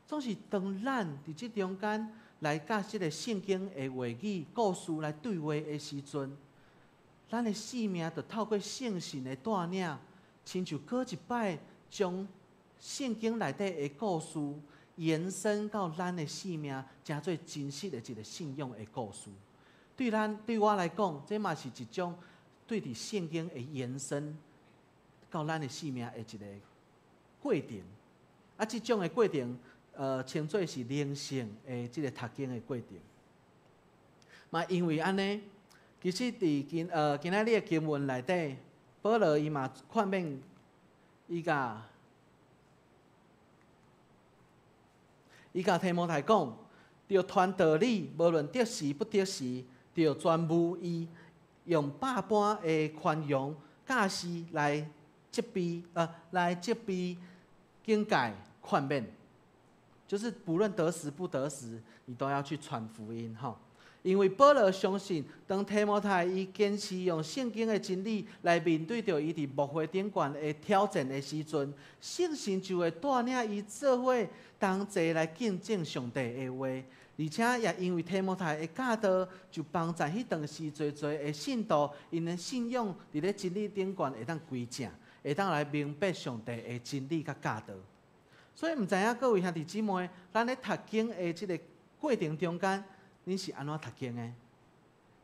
總是當咱佇這中間來佮這个聖經的話語、故事來對話的時陣，咱的生命就透過聖神的帶領，親像閣一擺將聖經內底的故事延伸到咱的生命，成做真實的一个信仰的故事。對咱對我來講，這嘛是一種對佇聖經的延伸到咱的生命的一个過程。啊，這種的過程，稱做是靈性的這个讀經的過程。嘛，因為按呢，其實佇今仔日的經文內底，保羅伊嘛勸勉伊共提摩太講，著傳道理，無論得時不得時，著專務伊用百般的寬容教示來責備、警戒、勸勉，就是不論得時不得時，你都要去傳福音吼。因為保羅相信，當提摩太伊堅持用聖經的真理來面對著伊佇牧會頂懸的挑戰的時陣，聖神就會帶領伊做伙同齊來見證上帝的話，而且也因為提摩太的教導，就幫助彼當時濟濟的信徒，𪜶的信仰佇咧真理頂懸會當歸正，會當來明白上帝的真理佮教導。所以毋知影各位兄弟姊妹，咱咧讀經的這个過程中間，恁是按怎讀經的？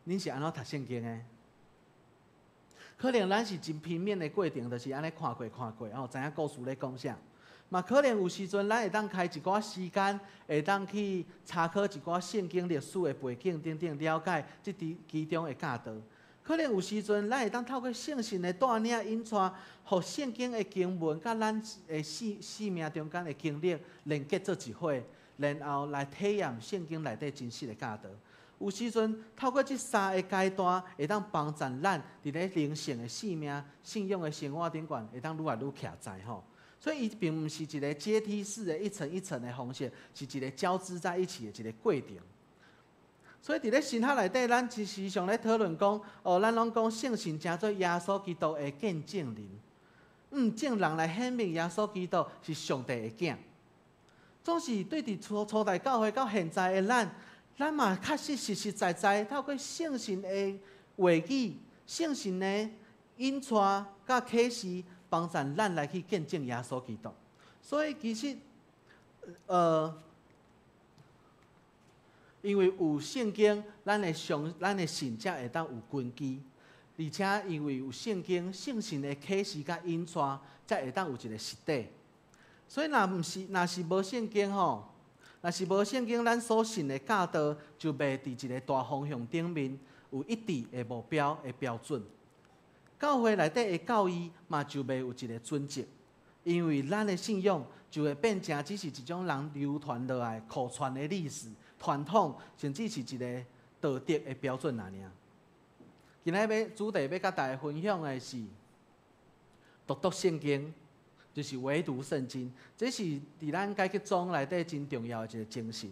恁是按怎讀聖經的？可能咱是真平面的過程，就是按呢看過看過，哦，知影故事咧講啥。嘛，可能有時陣咱會當開一寡時間，會當去查考一寡聖經歷史的背景等等，了解這其中的教導。可能有時陣咱會當透過聖神的帶領引帶，予聖經的經文佮咱的生命中間的經歷連結做一伙，然後來體驗聖經內底真實的教導。有時陣透過這三个階段，會當幫助咱佇咧靈性的生命、信仰的生活頂懸，會當愈來愈徛在吼。所以，伊並毋是一个階梯式的一層一層的方式，是一个交織在一起的一个過程。所以，佇咧神學內底，咱時常咧討論講，哦，咱攏講聖神成做耶穌基督的見證人，證人來顯明耶穌基督是上帝的囝。總是對佇初代教會到現在的咱，咱嘛確實實實在在透過聖神的話語、聖神的引帶佮啟示，幫助咱來去見證耶穌基督。所以其實，因為有聖經，咱的信才會當有根基，而且因為有聖經，聖神的啟示佮引帶，才會當有一个實底。所以若是無聖經吼，若是無聖經，咱所信的教導就袂佇一个大方向頂面有一致的目標的標準。教會內底的教義嘛就袂有一个準則，因為咱的信仰就會變成只是一種人流傳落來口傳的歷史傳統，甚至是一个道德的標準爾。今仔欲主題欲佮大家分享的是獨讀聖經，就是唯獨聖經，這是佇咱改革宗內底真重要的一个精神。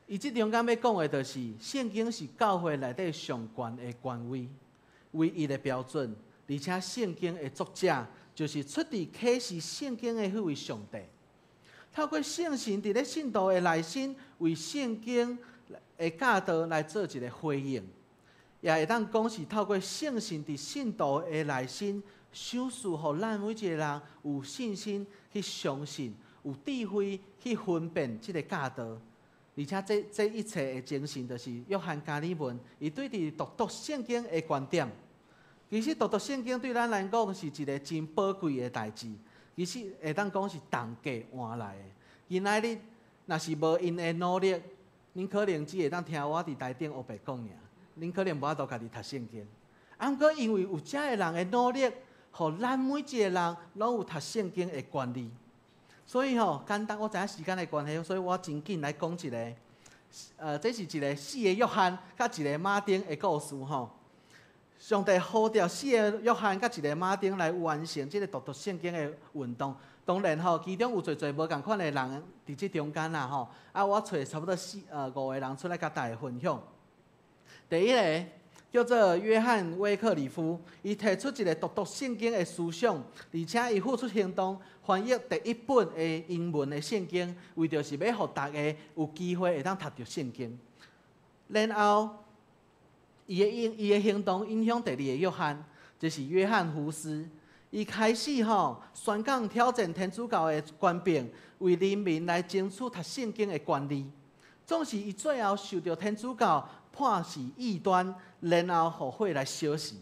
伊這中間欲講的，就是聖經是教會內底上懸的權威，唯一的標準，而且聖經的作者就是出自啟示聖經的彼位上帝。透過聖神佇咧信徒的內心，為聖經的教導來做一个回應，也會當講是透過聖神佇信徒的內心，賞賜予咱每一个人有信心去相信，有智慧去分辨這个教導。而且這一切的精神，就是約翰加爾文伊對佇獨讀聖經的觀點。其實獨讀聖經對咱來講是一个真寶貴的代誌，其實會當講是同價換來的。今仔日若是無𪜶的努力，恁可能只會當聽我佇台頂烏白講爾，恁可能無法度家己讀聖經。啊，毋過因為有遮个人的努力，予咱每一个人攏有讀聖經的權利。所以吼，簡單，我知影時間的關係，所以我真緊來講一个這是一个四个約翰佮一个馬丁的故事吼。上帝呼召四个約翰佮一个馬丁來完成這个讀讀聖經的運動。當然吼，其中有濟濟無仝款的人佇這中間啦吼。啊，我揣差不多五个人出來佮大家分享。第一个叫做約翰威克里夫，伊提出一个讀讀聖經的思想，而且伊付出行動翻譯第一本的英文的聖經，為著是欲予大家有機會會當讀著聖經。然後，伊的行動影響第二个約翰，就是約翰胡斯。伊開始吼宣講挑戰天主教的權柄，為人民來爭取讀聖經的權利。總是伊最後受著天主教判是異端，然後予火來燒死。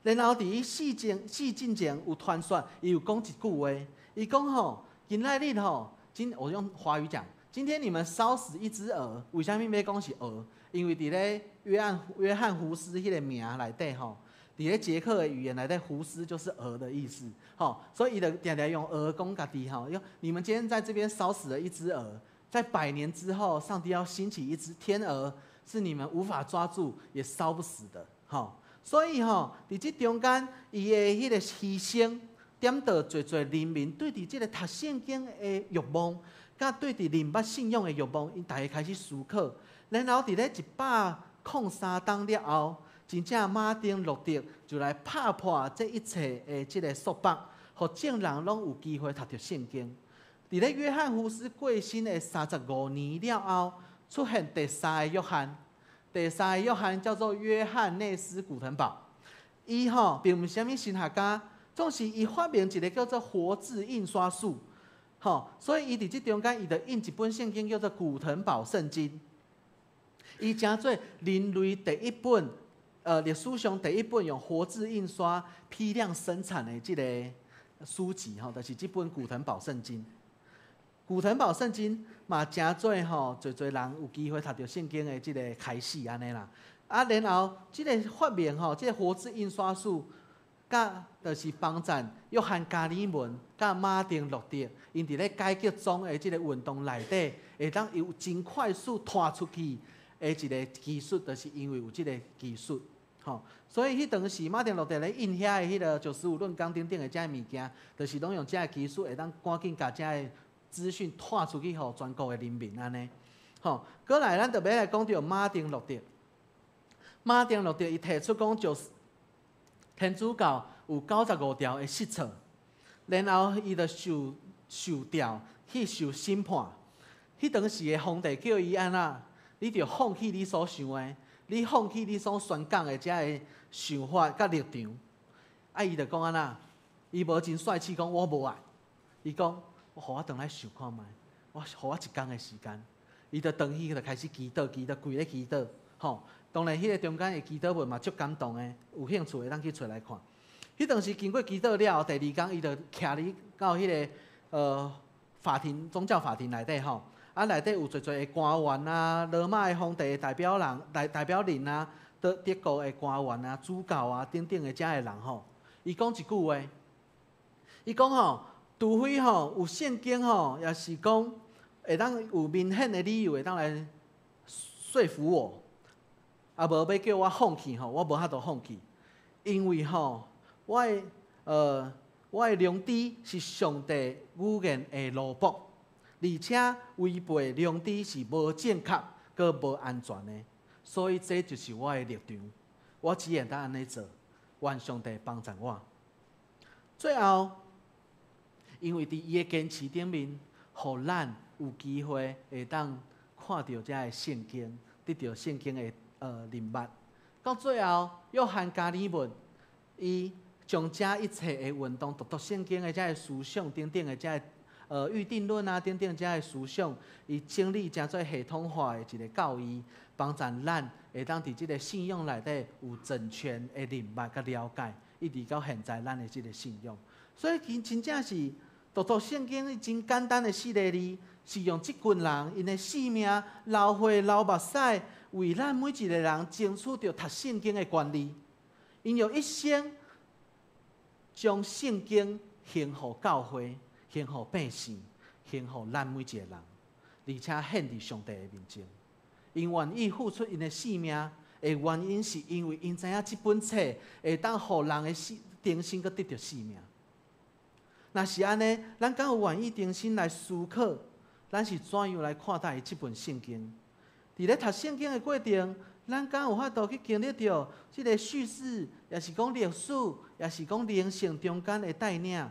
然後佇伊死進前有傳說，伊有講一句話，伊講吼，今仔日吼，我用華語講，今天你們燒死一隻鵝，為啥物欲講是鵝？因為佇咧約翰胡斯彼个名內底吼，佇咧捷克的語言內底，胡斯就是鵝的意思，吼，所以伊就定定用鵝講家己吼。用你們今天在這邊燒死了一隻鵝，在百年之後，上帝要興起一隻天鵝，是你們無法抓住也燒不死的，吼。所以吼，佇這中間，伊的彼个犧牲，點著濟濟人民對佇這个讀聖經的欲望，佮對佇認捌信仰的欲望，𪜶大家開始思考。然後佇咧103冬了後，真正馬丁路德就來拍破這一切的這个束縛，予眾人攏有機會讀著聖經。佇咧約翰胡斯過身的35年了後，出現第三个約翰。第三個約翰叫做約翰內斯古騰堡。伊吼並毋是啥物神學家，總是伊發明一个叫做活字印刷術，吼，所以伊佇這中間，伊就印一本聖經叫做《古騰堡聖經》。伊成做人類第一本，歷史上第一本用活字印刷批量生產的這个書籍，吼，就是這本《古騰堡聖經》。《古騰堡聖經》嘛，成做吼，濟濟人有機會讀著聖經的這个開始按呢啦。啊，然後這个發明吼，這个活字印刷術，佮就是幫贊約翰加爾文佮馬丁路德，𪜶佇咧改革宗的這个運動內底，會當有真快速拖出去的一个技術，就是因為有這个技術，吼。所以彼當時馬丁路德咧印遐的彼个九十五論綱等等的這个物件，就是攏用這个技術，會當趕緊共這个資訊拖出去，予全國的人民按呢。吼，閣來咱就欲來講著馬丁路德。馬丁路德伊提出講，就是天主教有95條的失錯，然後伊就受調去受審判。彼當時的皇帝叫伊按怎？你著放棄你所想的，你放棄你所宣講的這个想法佮立場。啊，伊就講按怎？伊無真帥氣講我無愛。伊講，予我轉來想看覓，予我一工的時間。伊就轉去就開始祈禱，祈禱，跪咧祈禱，吼。當然，彼个中間的祈禱文嘛足感動的，有興趣的通去揣來看。彼當時經過祈禱了後，第二工伊就徛佇到彼个法庭，宗教法庭內底吼。啊，內底有濟濟的官員啊，羅馬的皇帝的代表人、代表人啊，德國的官員啊、主教啊等等的遮的人吼。伊講一句話，伊講吼，除非吼有聖經吼，抑是講會當有明顯的理由會當來說服我。啊，無欲叫我放棄吼，我無法度放棄，因為吼，我的良知是上帝語言的奴僕，而且違背良知是無正確、閣無安全的，所以這就是我的立場，我只會當按呢做，願上帝幫助我。最後，因為佇伊的堅持頂面，予咱有機會會當看著這个聖經，得著聖經的認捌。到最後，約翰加爾文，伊將這一切的運動、讀讀聖經的這个思想等等的這个預定論啊等等這个思想，伊整理成做系統化的一个教義，幫助咱會當佇這个信仰內底有整全的認捌佮了解，一直到現在咱的這个信仰。所以，其真正是讀讀聖經真簡單的四个字，是用這群人𪜶的性命流血流目屎，為咱每一个人爭取著讀聖經的權利。𪜶用一生將聖經獻予教會，獻予百姓，獻予咱每一个人，而且獻佇上帝的面前。𪜶願意付出𪜶的性命的原因，是因為𪜶知影這本冊會當予人的生重新閣得著生命。若是按呢，咱敢有願意重新來思考，咱是怎樣來看待這本聖經？佇咧讀聖經的過程，咱敢有法度去經歷著這个敘事，抑是講歷史，抑是講靈性中間的帶領？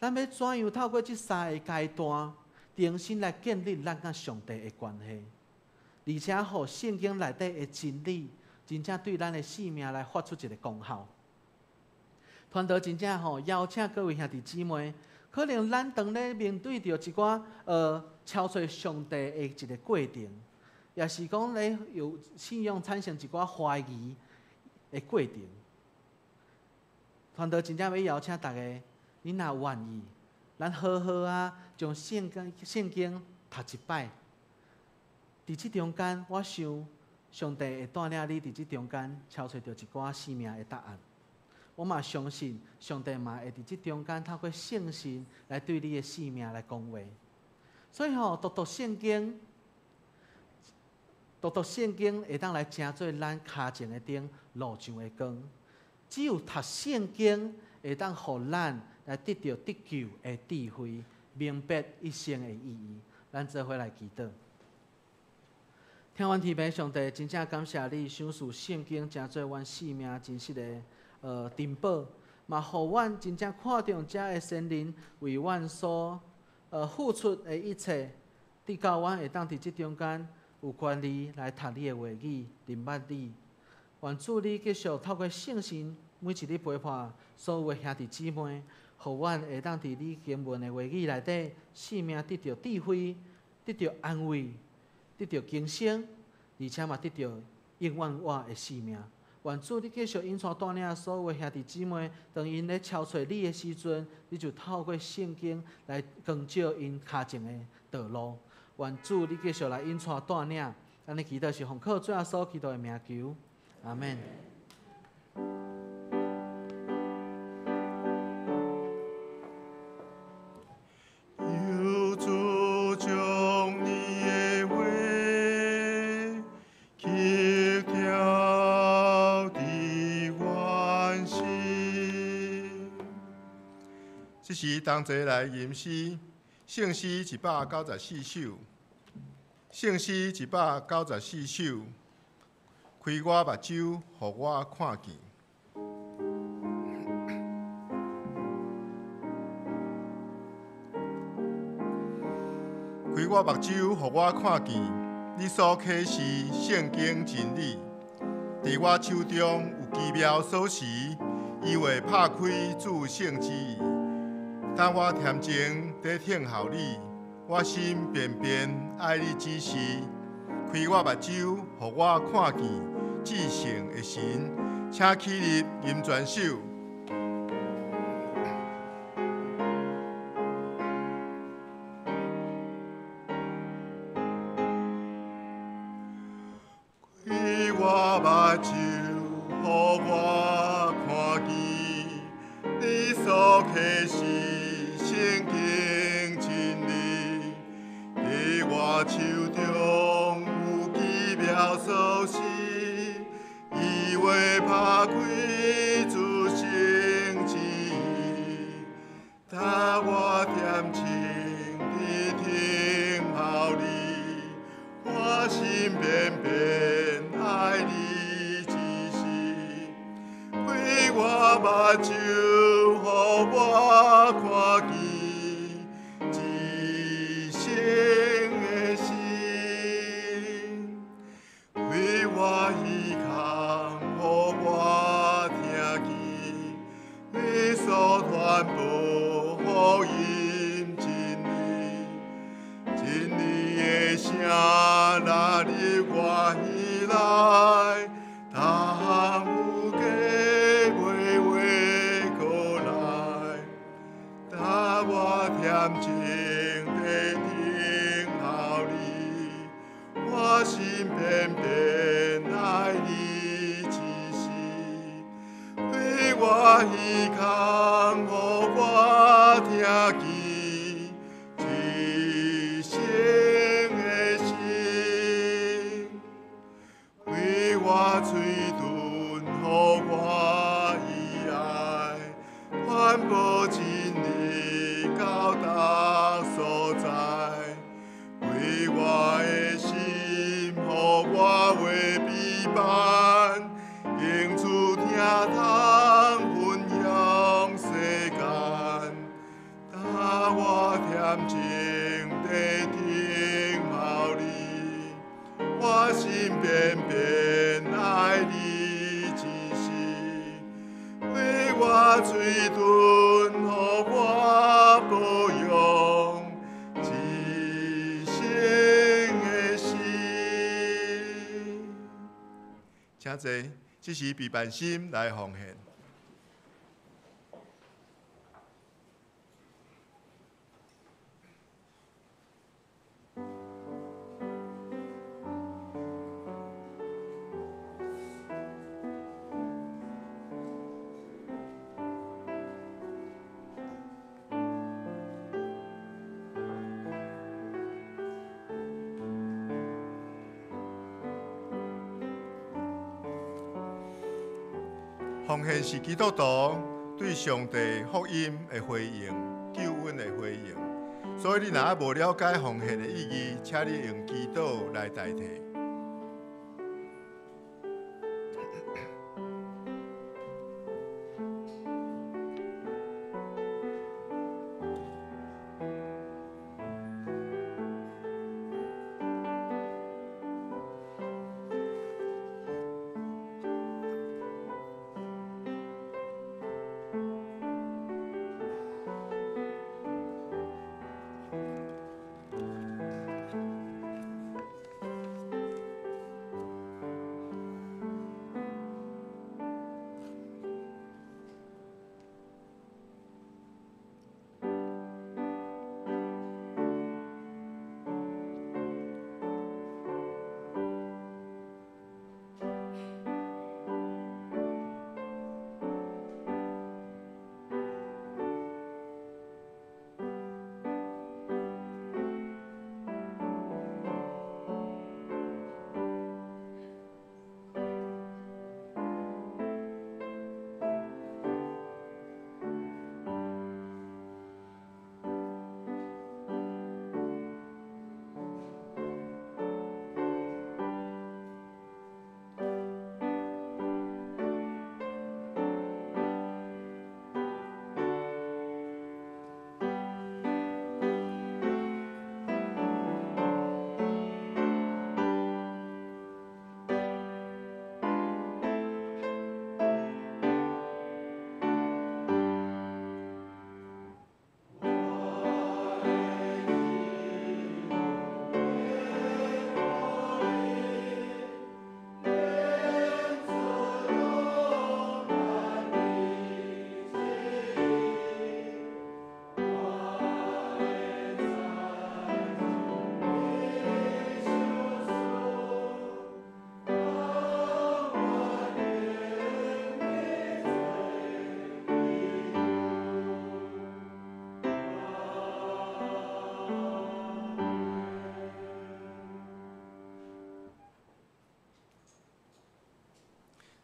咱欲怎樣透過這三个階段，重新來建立咱佮上帝的關係，而且予聖經內底的真理，真正對咱的生命來發出一个功效。傳道真正吼邀請各位兄弟姊妹，可能咱當咧面對著一寡超出上帝的一个過程，抑是講咧有信仰產生一寡懷疑的過程。傳道真正欲邀請大家，你若願意，咱好好啊，將聖經讀一擺。佇這中間，我想上帝會帶領你佇這中間敲揣著一寡生命的答案。我嘛相信，上帝嘛會佇這中間透過聖神來對你的生命來講話。所以吼，讀讀聖經，讀讀聖經會當來成做咱跤前的燈，路上的光。只有讀聖經，會當予咱來得著得救的智慧，明白一生的意義。咱做伙來祈禱。疼阮天父上帝，真正感謝你賞賜聖經，成做阮生命真實的珍寶，嘛予阮真正看重遮的先人為阮所付出的一切，直到阮會當佇這中間有權利來讀你的話語，認捌你。願主你繼續透過聖神每一日陪伴所有的兄弟姊妹，予阮會當佇你經文的話語內底，生命得著智慧，得著安慰，得著更新，而且嘛得著永遠活的生命。願主你繼續引帶帶領所有的兄弟姊妹，當𪜶咧敲揣你的時陣，你就透過聖經來光照𪜶跤前的道路。願主你繼續來引帶帶領，咱的祈禱是奉靠主耶穌基督的名求，阿們。求主將你的話曲調佇阮心。這時同齊來吟詩，聖詩194首，聖詩194首，開我目睭，予我看見。開我目睭，予我看見你所啟示聖經真理。佇我手中有奇妙鎖匙，伊會拍開至聖之意。當我恬靜佇等候你，我心便便愛你指示。開我目睭，予我看見至聖的神，請起立吟全首。開我目睭，予我看見你所啟示聖經真理。佇我手中有奇妙鎖匙，伊會拍開至聖之意。當我恬靜佇等候你，我心便便愛你指示。開我目睭，予我看見至聖的神。開我耳孔，予我聽見你所傳播福音真理。真理的聲若入我耳內，逐項有假袂話過來。當我恬靜佇等候你，我心便便愛你指示。開我耳孔，予我聽見至聖的神。我喙唇，予我伊爱，传播真理到逐所在。开我的心，予我话陪伴，用主听通分享世间，搭我恬静地等候你，我心变变爱你一时，开我喙唇，予我保养一生的心。请坐，这是陪伴心来奉献。奉献是基督徒对上帝福音的回应、救恩的回应。所以你若无了解奉献的意义，请你用祈祷来代替。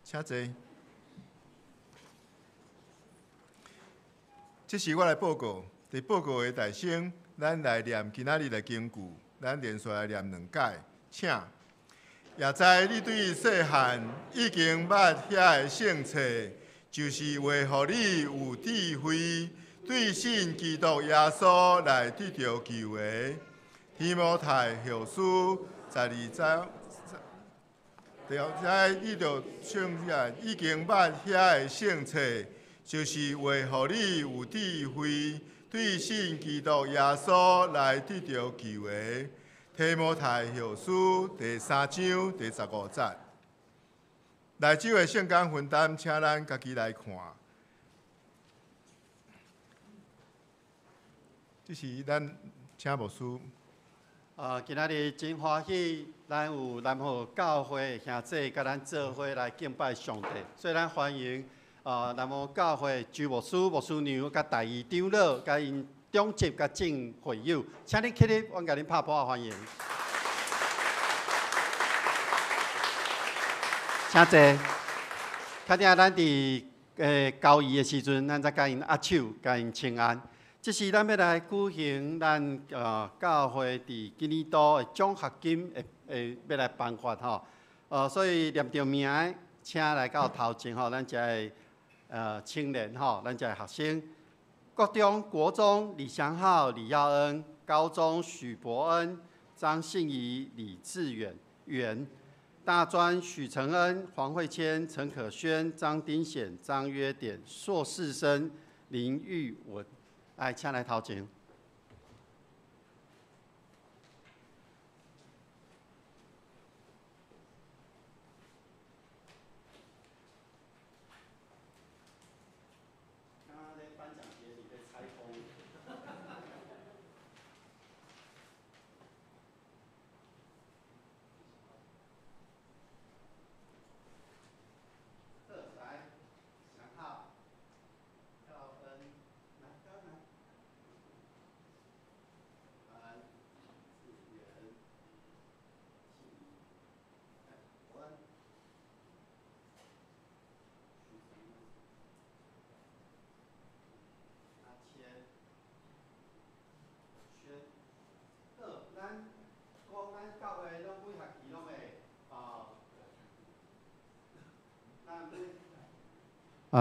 请坐。这时我来报告，伫报告的大声，咱来念今仔日的经句，咱连续来念两解，请。也知你对细汉已经捌遐个圣册，就是话予你有智慧，对信基督耶稣来得著救的。提摩太后书12章。对，遮你著唱起来，已经捌遐个圣册，就是话予你有智慧，对信基督耶稣来得著救的。提摩太后书第3章第15节。内周的圣经分担，请咱家己来看。这是咱请牧师。今仔日真欢喜，咱有南河教会兄弟佮咱做伙来敬拜上帝，所以咱欢迎南河教会周牧师、牧师娘佮大义长老、佮𪜶长执佮众会友，请恁起立，阮共恁拍噗仔欢迎。请坐。较鼎咱伫高一的时阵，咱才共𪜶握手，共𪜶请安。这是咱欲来举行咱教会伫今年度的奖学金会会欲来颁发吼。所以念著名的，请来到头前吼，咱遮的青年吼，咱遮的学生。国中、国中李祥浩、李耀恩；高中许伯恩、张信仪、李志远、远；大专许承恩、黄慧谦、陈可轩、张丁显、张约典；硕士生林玉文，来，请来头前。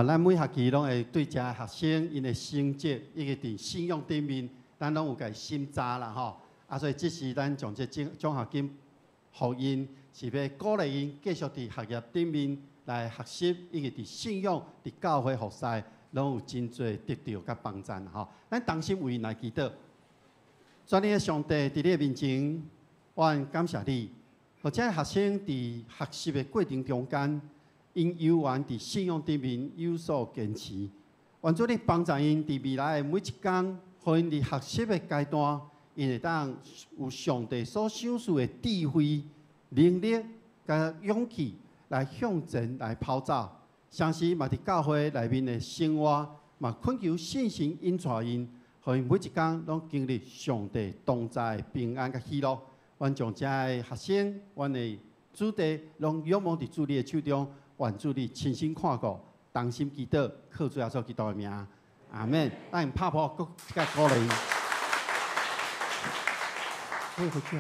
咱每学期拢会对遮学生𪜶的成绩以及伫信仰顶面，咱拢有共审查啦吼。所以这是咱将这奖奖学金予𪜶，是欲鼓励𪜶继续伫学业顶面来学习，以及伫信仰、伫教会服侍，拢有真济得著佮帮赞吼。咱同心为𪜶来祈祷，全能的上帝伫你的面前，我感谢你，予遮学生伫学习的过程中间，𪜶犹原伫信仰顶面有所坚持，愿主你帮助𪜶伫未来的每一工，予𪜶伫学习的阶段，𪜶会当有上帝所赏赐的智慧、能力、佮勇气来向前来跑走。同时嘛，伫教会内面的生活，嘛恳求圣神引带𪜶，予𪜶每一工拢经历上帝同在的平安佮喜乐。愿将遮的学生，阮的子弟，拢仰望伫主你的手中。愿主你亲身看顾，同心祈祷，靠主耶稣基督的名，阿们。咱用拍噗阁阁鼓励。可以回去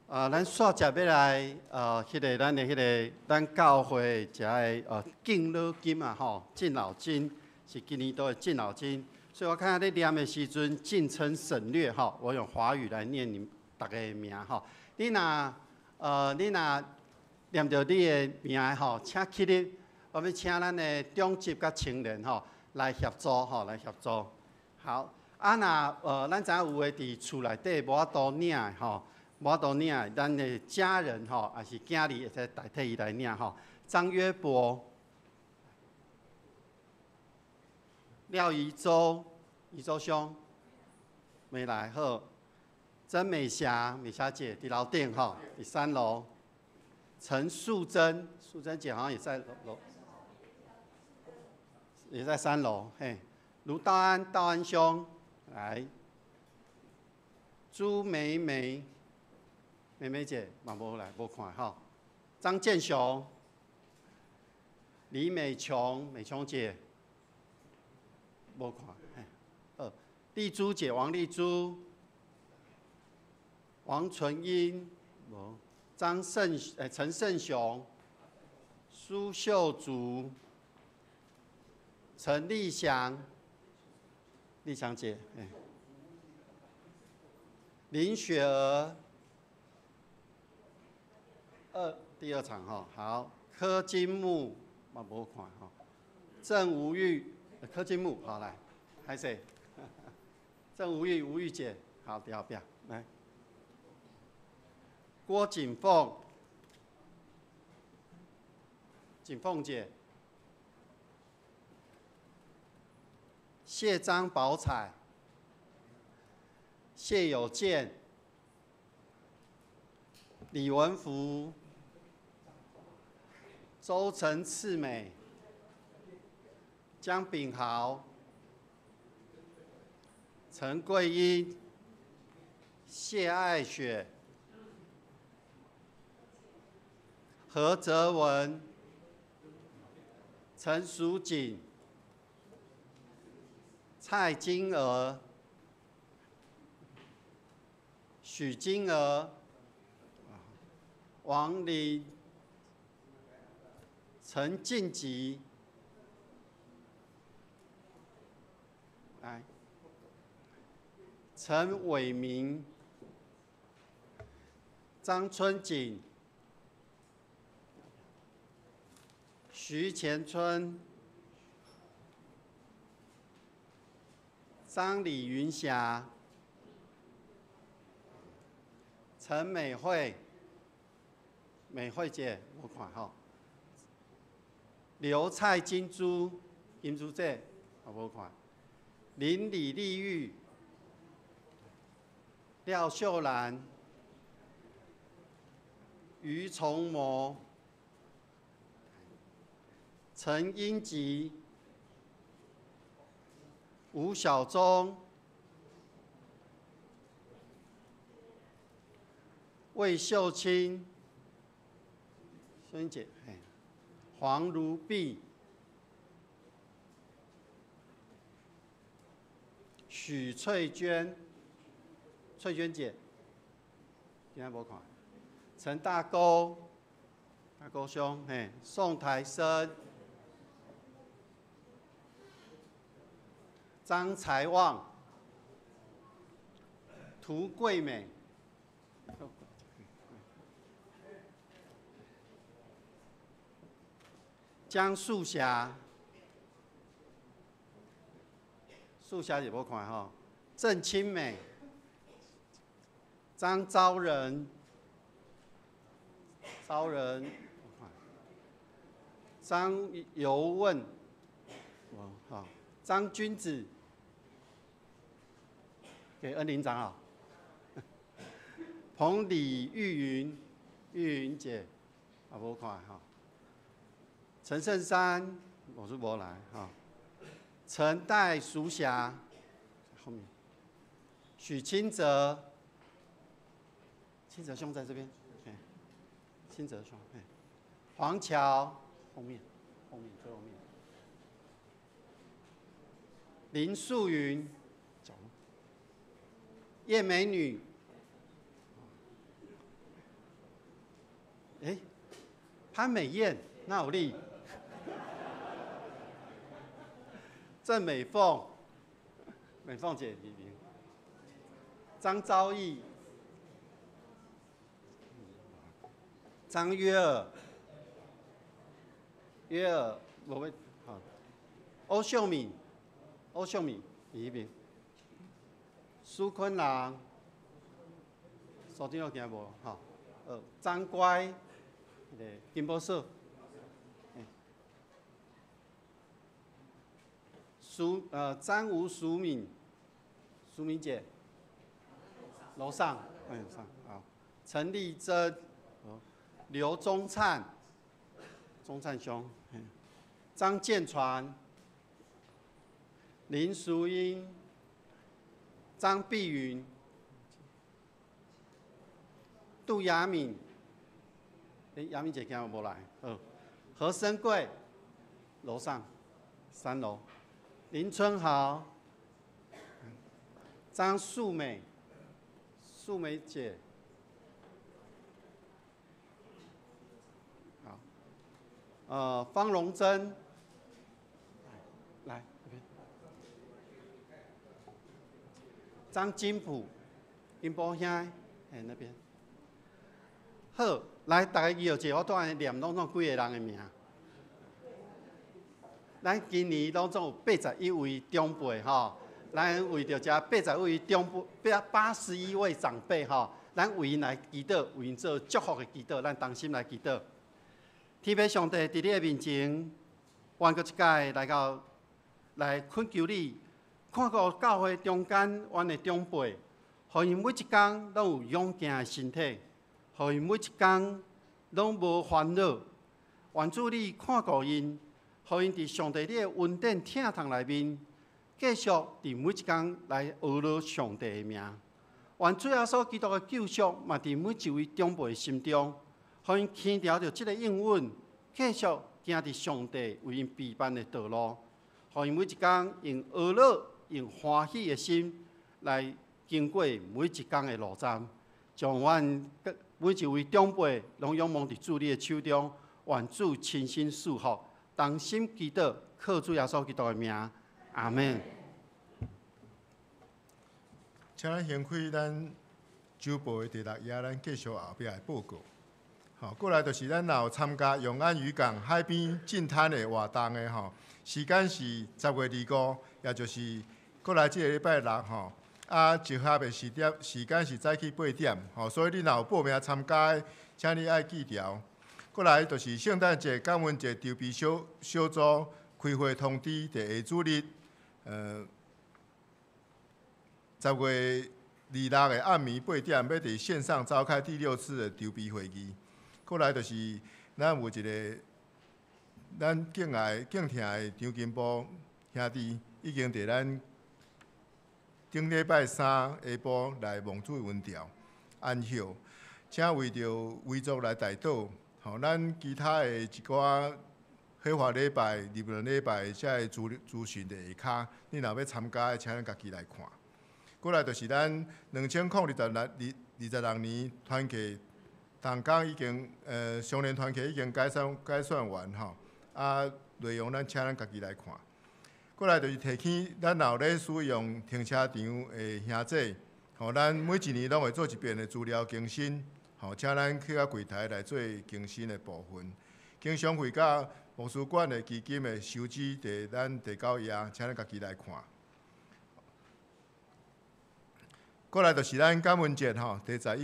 啊。咱煞接欲来，彼个咱的彼个咱教会遮的敬老金啊吼，敬老金是今年度的敬老金。所以我看咧念的时阵，敬称省略吼，我用华语来念你逐家的名吼。你若念著你的名吼，请起立，我欲请咱的长执佮青年吼来协助吼，来协助。好，若咱知影有的伫厝内底无法度领的吼，无法度领的，咱的家人吼，抑是囝儿会使代替伊来领吼。张约伯。廖宜洲，宜洲兄没来好。曾美霞，美霞姐伫楼顶吼，伫3楼。陈素贞，素贞姐好像也在楼，也在3楼。嘿，卢道安，道安兄来。朱梅梅，梅梅姐嘛无来，无看吼。张建雄，李美琼，美琼姐。无看，嘿，好，丽珠姐，王丽珠，王纯英，无，张胜，陈胜雄，苏秀竹，陈丽祥，丽祥姐，林雪儿，第二场吼，好，柯金木嘛无看吼，郑吴玉。柯金木，好来，开始。郑吴玉，吴玉姐，好，伫后壁来。郭锦凤，锦凤姐。谢张宝彩，谢有健，李文福，周陈次美。江炳豪、陈桂英、谢爱雪、何泽文、陈淑锦、蔡金娥、许金娥、王林、陈进吉，来，陈伟明、张春锦、徐前春、张李云霞、陈美惠、美惠姐，我看吼，刘蔡金珠、金珠姐，我无看，林李丽玉、廖秀兰、于崇模、陈英吉、吴晓忠、魏秀清、秀英姐，黄如碧、许翠娟、翠娟姐，今天无看，陈大哥、大哥兄，宋台生、张财旺、涂桂美、江素霞，素霞也无看吼，郑清美、张昭仁、昭仁，张尤问，好，张君子，给恩林长老，彭李玉云，玉云姐，也无看吼。陈胜山，我是无来哈。陈代淑霞，后面，许清泽，清泽兄在这边，清泽兄，黄桥后面，后面最后面，林素云，叶美女，哎，潘美艳，那有力。郑美凤，美凤姐，你张昭义，张约尔，约尔，我会好，欧秀敏，欧秀敏，你一边，苏坤郎，苏长有听无？好，张乖，那个金宝嫂。张吴淑敏，淑敏姐，楼上，上，好，陈丽珍，刘宗灿，宗灿兄，张建传，林淑英，张碧云，杜雅敏，雅敏姐今日无来，何生贵，楼上，3楼。林春豪、张素美、素美姐，好，方荣珍，来这边，张金甫、金波兄，那边，好，来，大家记住，我拄仔念拢总几个人的名。咱今年拢总有81位长辈吼，咱为著这81位长辈，81位长辈吼，咱为𪜶来祈祷，为𪜶做祝福的祈祷，咱同心来祈祷。天父上帝伫你的面前，阮阁一摆来到来恳求你，看顾教会中间阮的长辈，予𪜶每一工拢有勇健的身体，予𪜶每一工拢无烦恼。愿主你看顾𪜶。予𪜶伫上帝你的恩典疼痛内面，继续伫每一工来呵咾上帝的名。愿主耶稣基督的救赎嘛，伫每一位长辈的心中，予𪜶牵牢著这个应允，继续行伫上帝为𪜶备办的道路，予𪜶每一工用呵咾、用欢喜的心来经过每一工的路站，将阮每一位长辈拢仰望伫主你的手中，愿主亲身赐福，同心祈祷，靠主耶稣基督的名，阿们。请咱先开咱周报的第六页，咱继续后壁的报告。好，过来就是咱若有参加永安渔港海边净滩的活动的吼，时间是10月25，也就是过来这个礼拜六吼。啊，集合的时点时间是早起8点，吼，所以你若有报名参加的，请你爱记牢。过来就是圣诞节、感恩节筹备小小组开会通知，伫下主日，10月26的暗暝8点，欲伫线上召开第6次的筹备会议。过来就是咱有一个咱敬爱敬疼的张金波兄弟，已经伫咱顶礼拜三下晡来望主恩潮安息，请为著遗族来代祷。吼，咱其他的一寡火化礼拜、入殓礼拜，遮个资资讯伫下跤，你若欲参加的，请咱家己来看。过来就是咱2026年团契同工已经，上年团契已经解散解散完吼，啊，内容咱请咱家己来看。过来就是提醒咱若有咧使用停车场的兄弟，吼，咱每一年拢会做一遍的资料更新，吼，请咱去到柜台来做更新的部分。经商会佮牧师馆的基金的收支伫咱第9页，请咱家己来看。过来就是咱感恩节吼，第十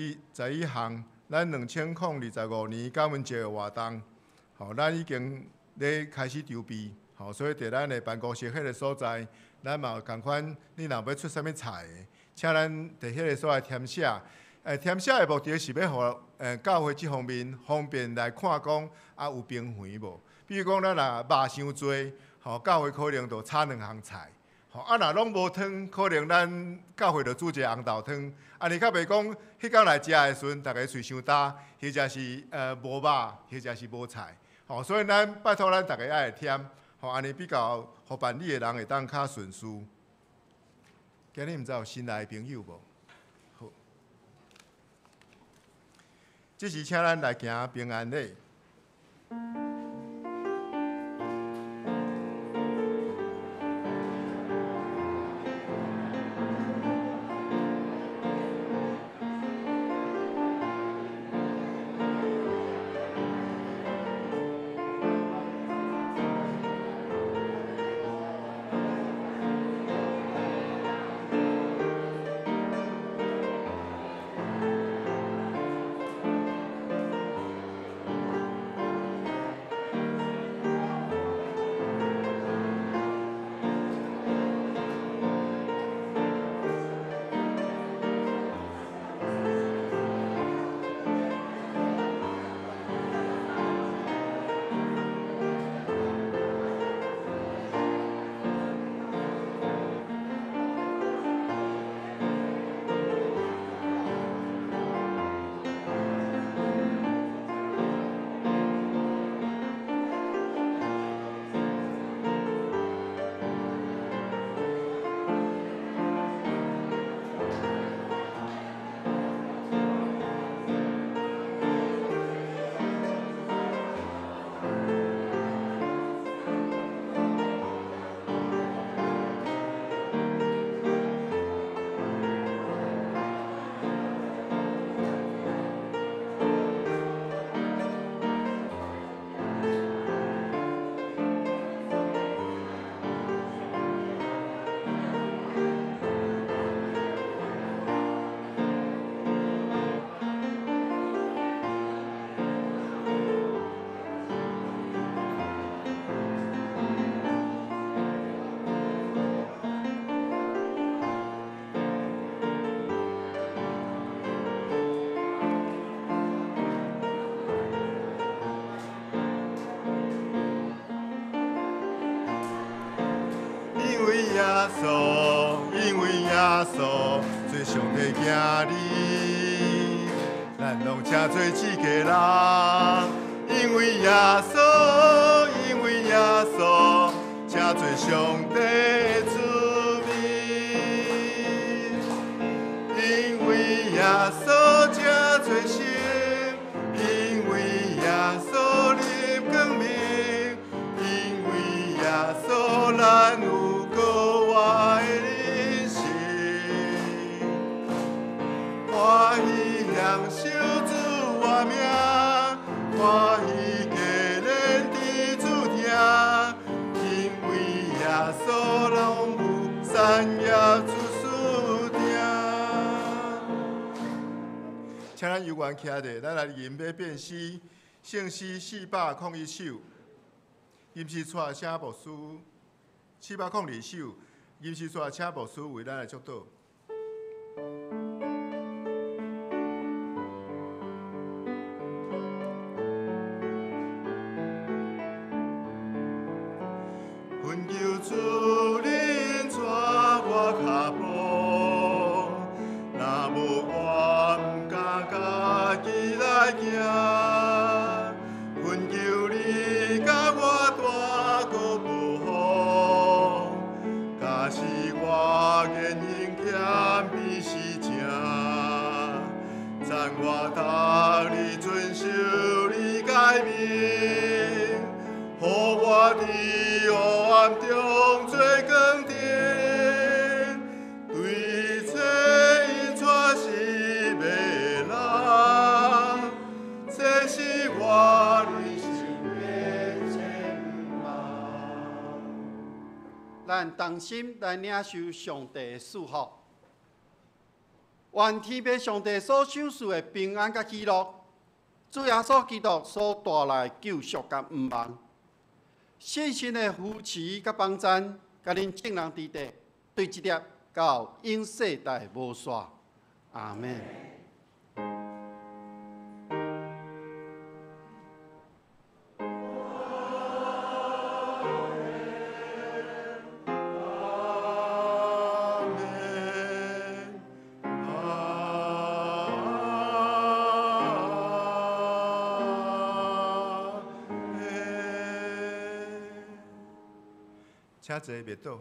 一项，咱2025年感恩节的活动，吼，咱已经咧开始筹备，吼，所以伫咱的办公室彼个所在，咱嘛有仝款，你若欲出啥物菜的，请咱伫彼个所在填写。填写的目的是欲予教会这方面方便来看讲啊有平衡无？比如讲咱若肉伤济，吼，教会可能就炒两项菜。吼，啊，若拢无汤，可能咱教会就煮一个红豆汤。按呢较袂讲，彼工来食的时阵，逐家喙伤焦，或者是无肉，或者是无菜。吼，所以咱拜托咱逐家爱添，吼，按呢比较予办理的人会当较顺序。今日毋知有新来的朋友无？好，这时请咱来行平安礼。稣，因为耶稣做上帝囝儿，咱拢请做一家人。因为耶稣，因为耶稣，请做上帝子民。因为耶稣请做神，因为耶稣入光明，因为耶稣咱有阁活的人生。欢喜享受主活命，欢喜加练伫主听，因为耶稣拢有产业出输听。请咱有缘徛者，咱来吟要变诗，圣诗401首，吟诗带请牧师402首，吟诗带请牧师为咱来祝祷。恳求主恁带我脚步，若无我毋敢家己来行。恳求你佮我大阁保护，假使我言行谦卑是正，赞我逐日遵守你诫命，予我伫黑暗中做光灯，对册引带是迷人，这是我人生的展望。咱同心来领受上帝的祝福。愿天父上帝所赏赐的平安佮喜乐，主耶稣基督所带来的救赎佮盼望，信心的扶持佮帮赞，佮恁众人伫地，对这粒到永世代无煞。阿们。阿们，阿们。请坐，别倒。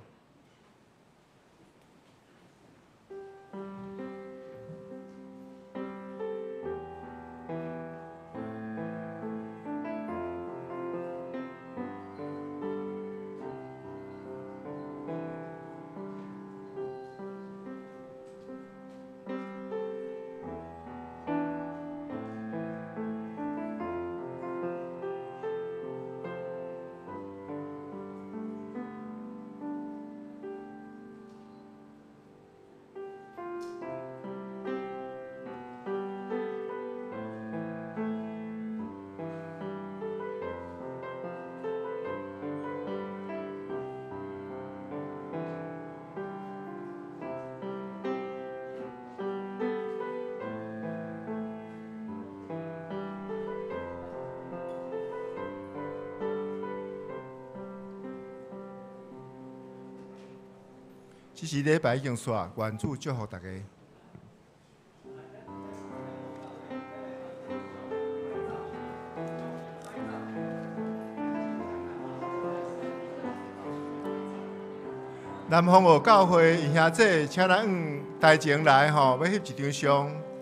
这时礼拜已经煞，愿主祝福大家。南方学教会兄弟，请咱往台前来吼，欲翕一张相。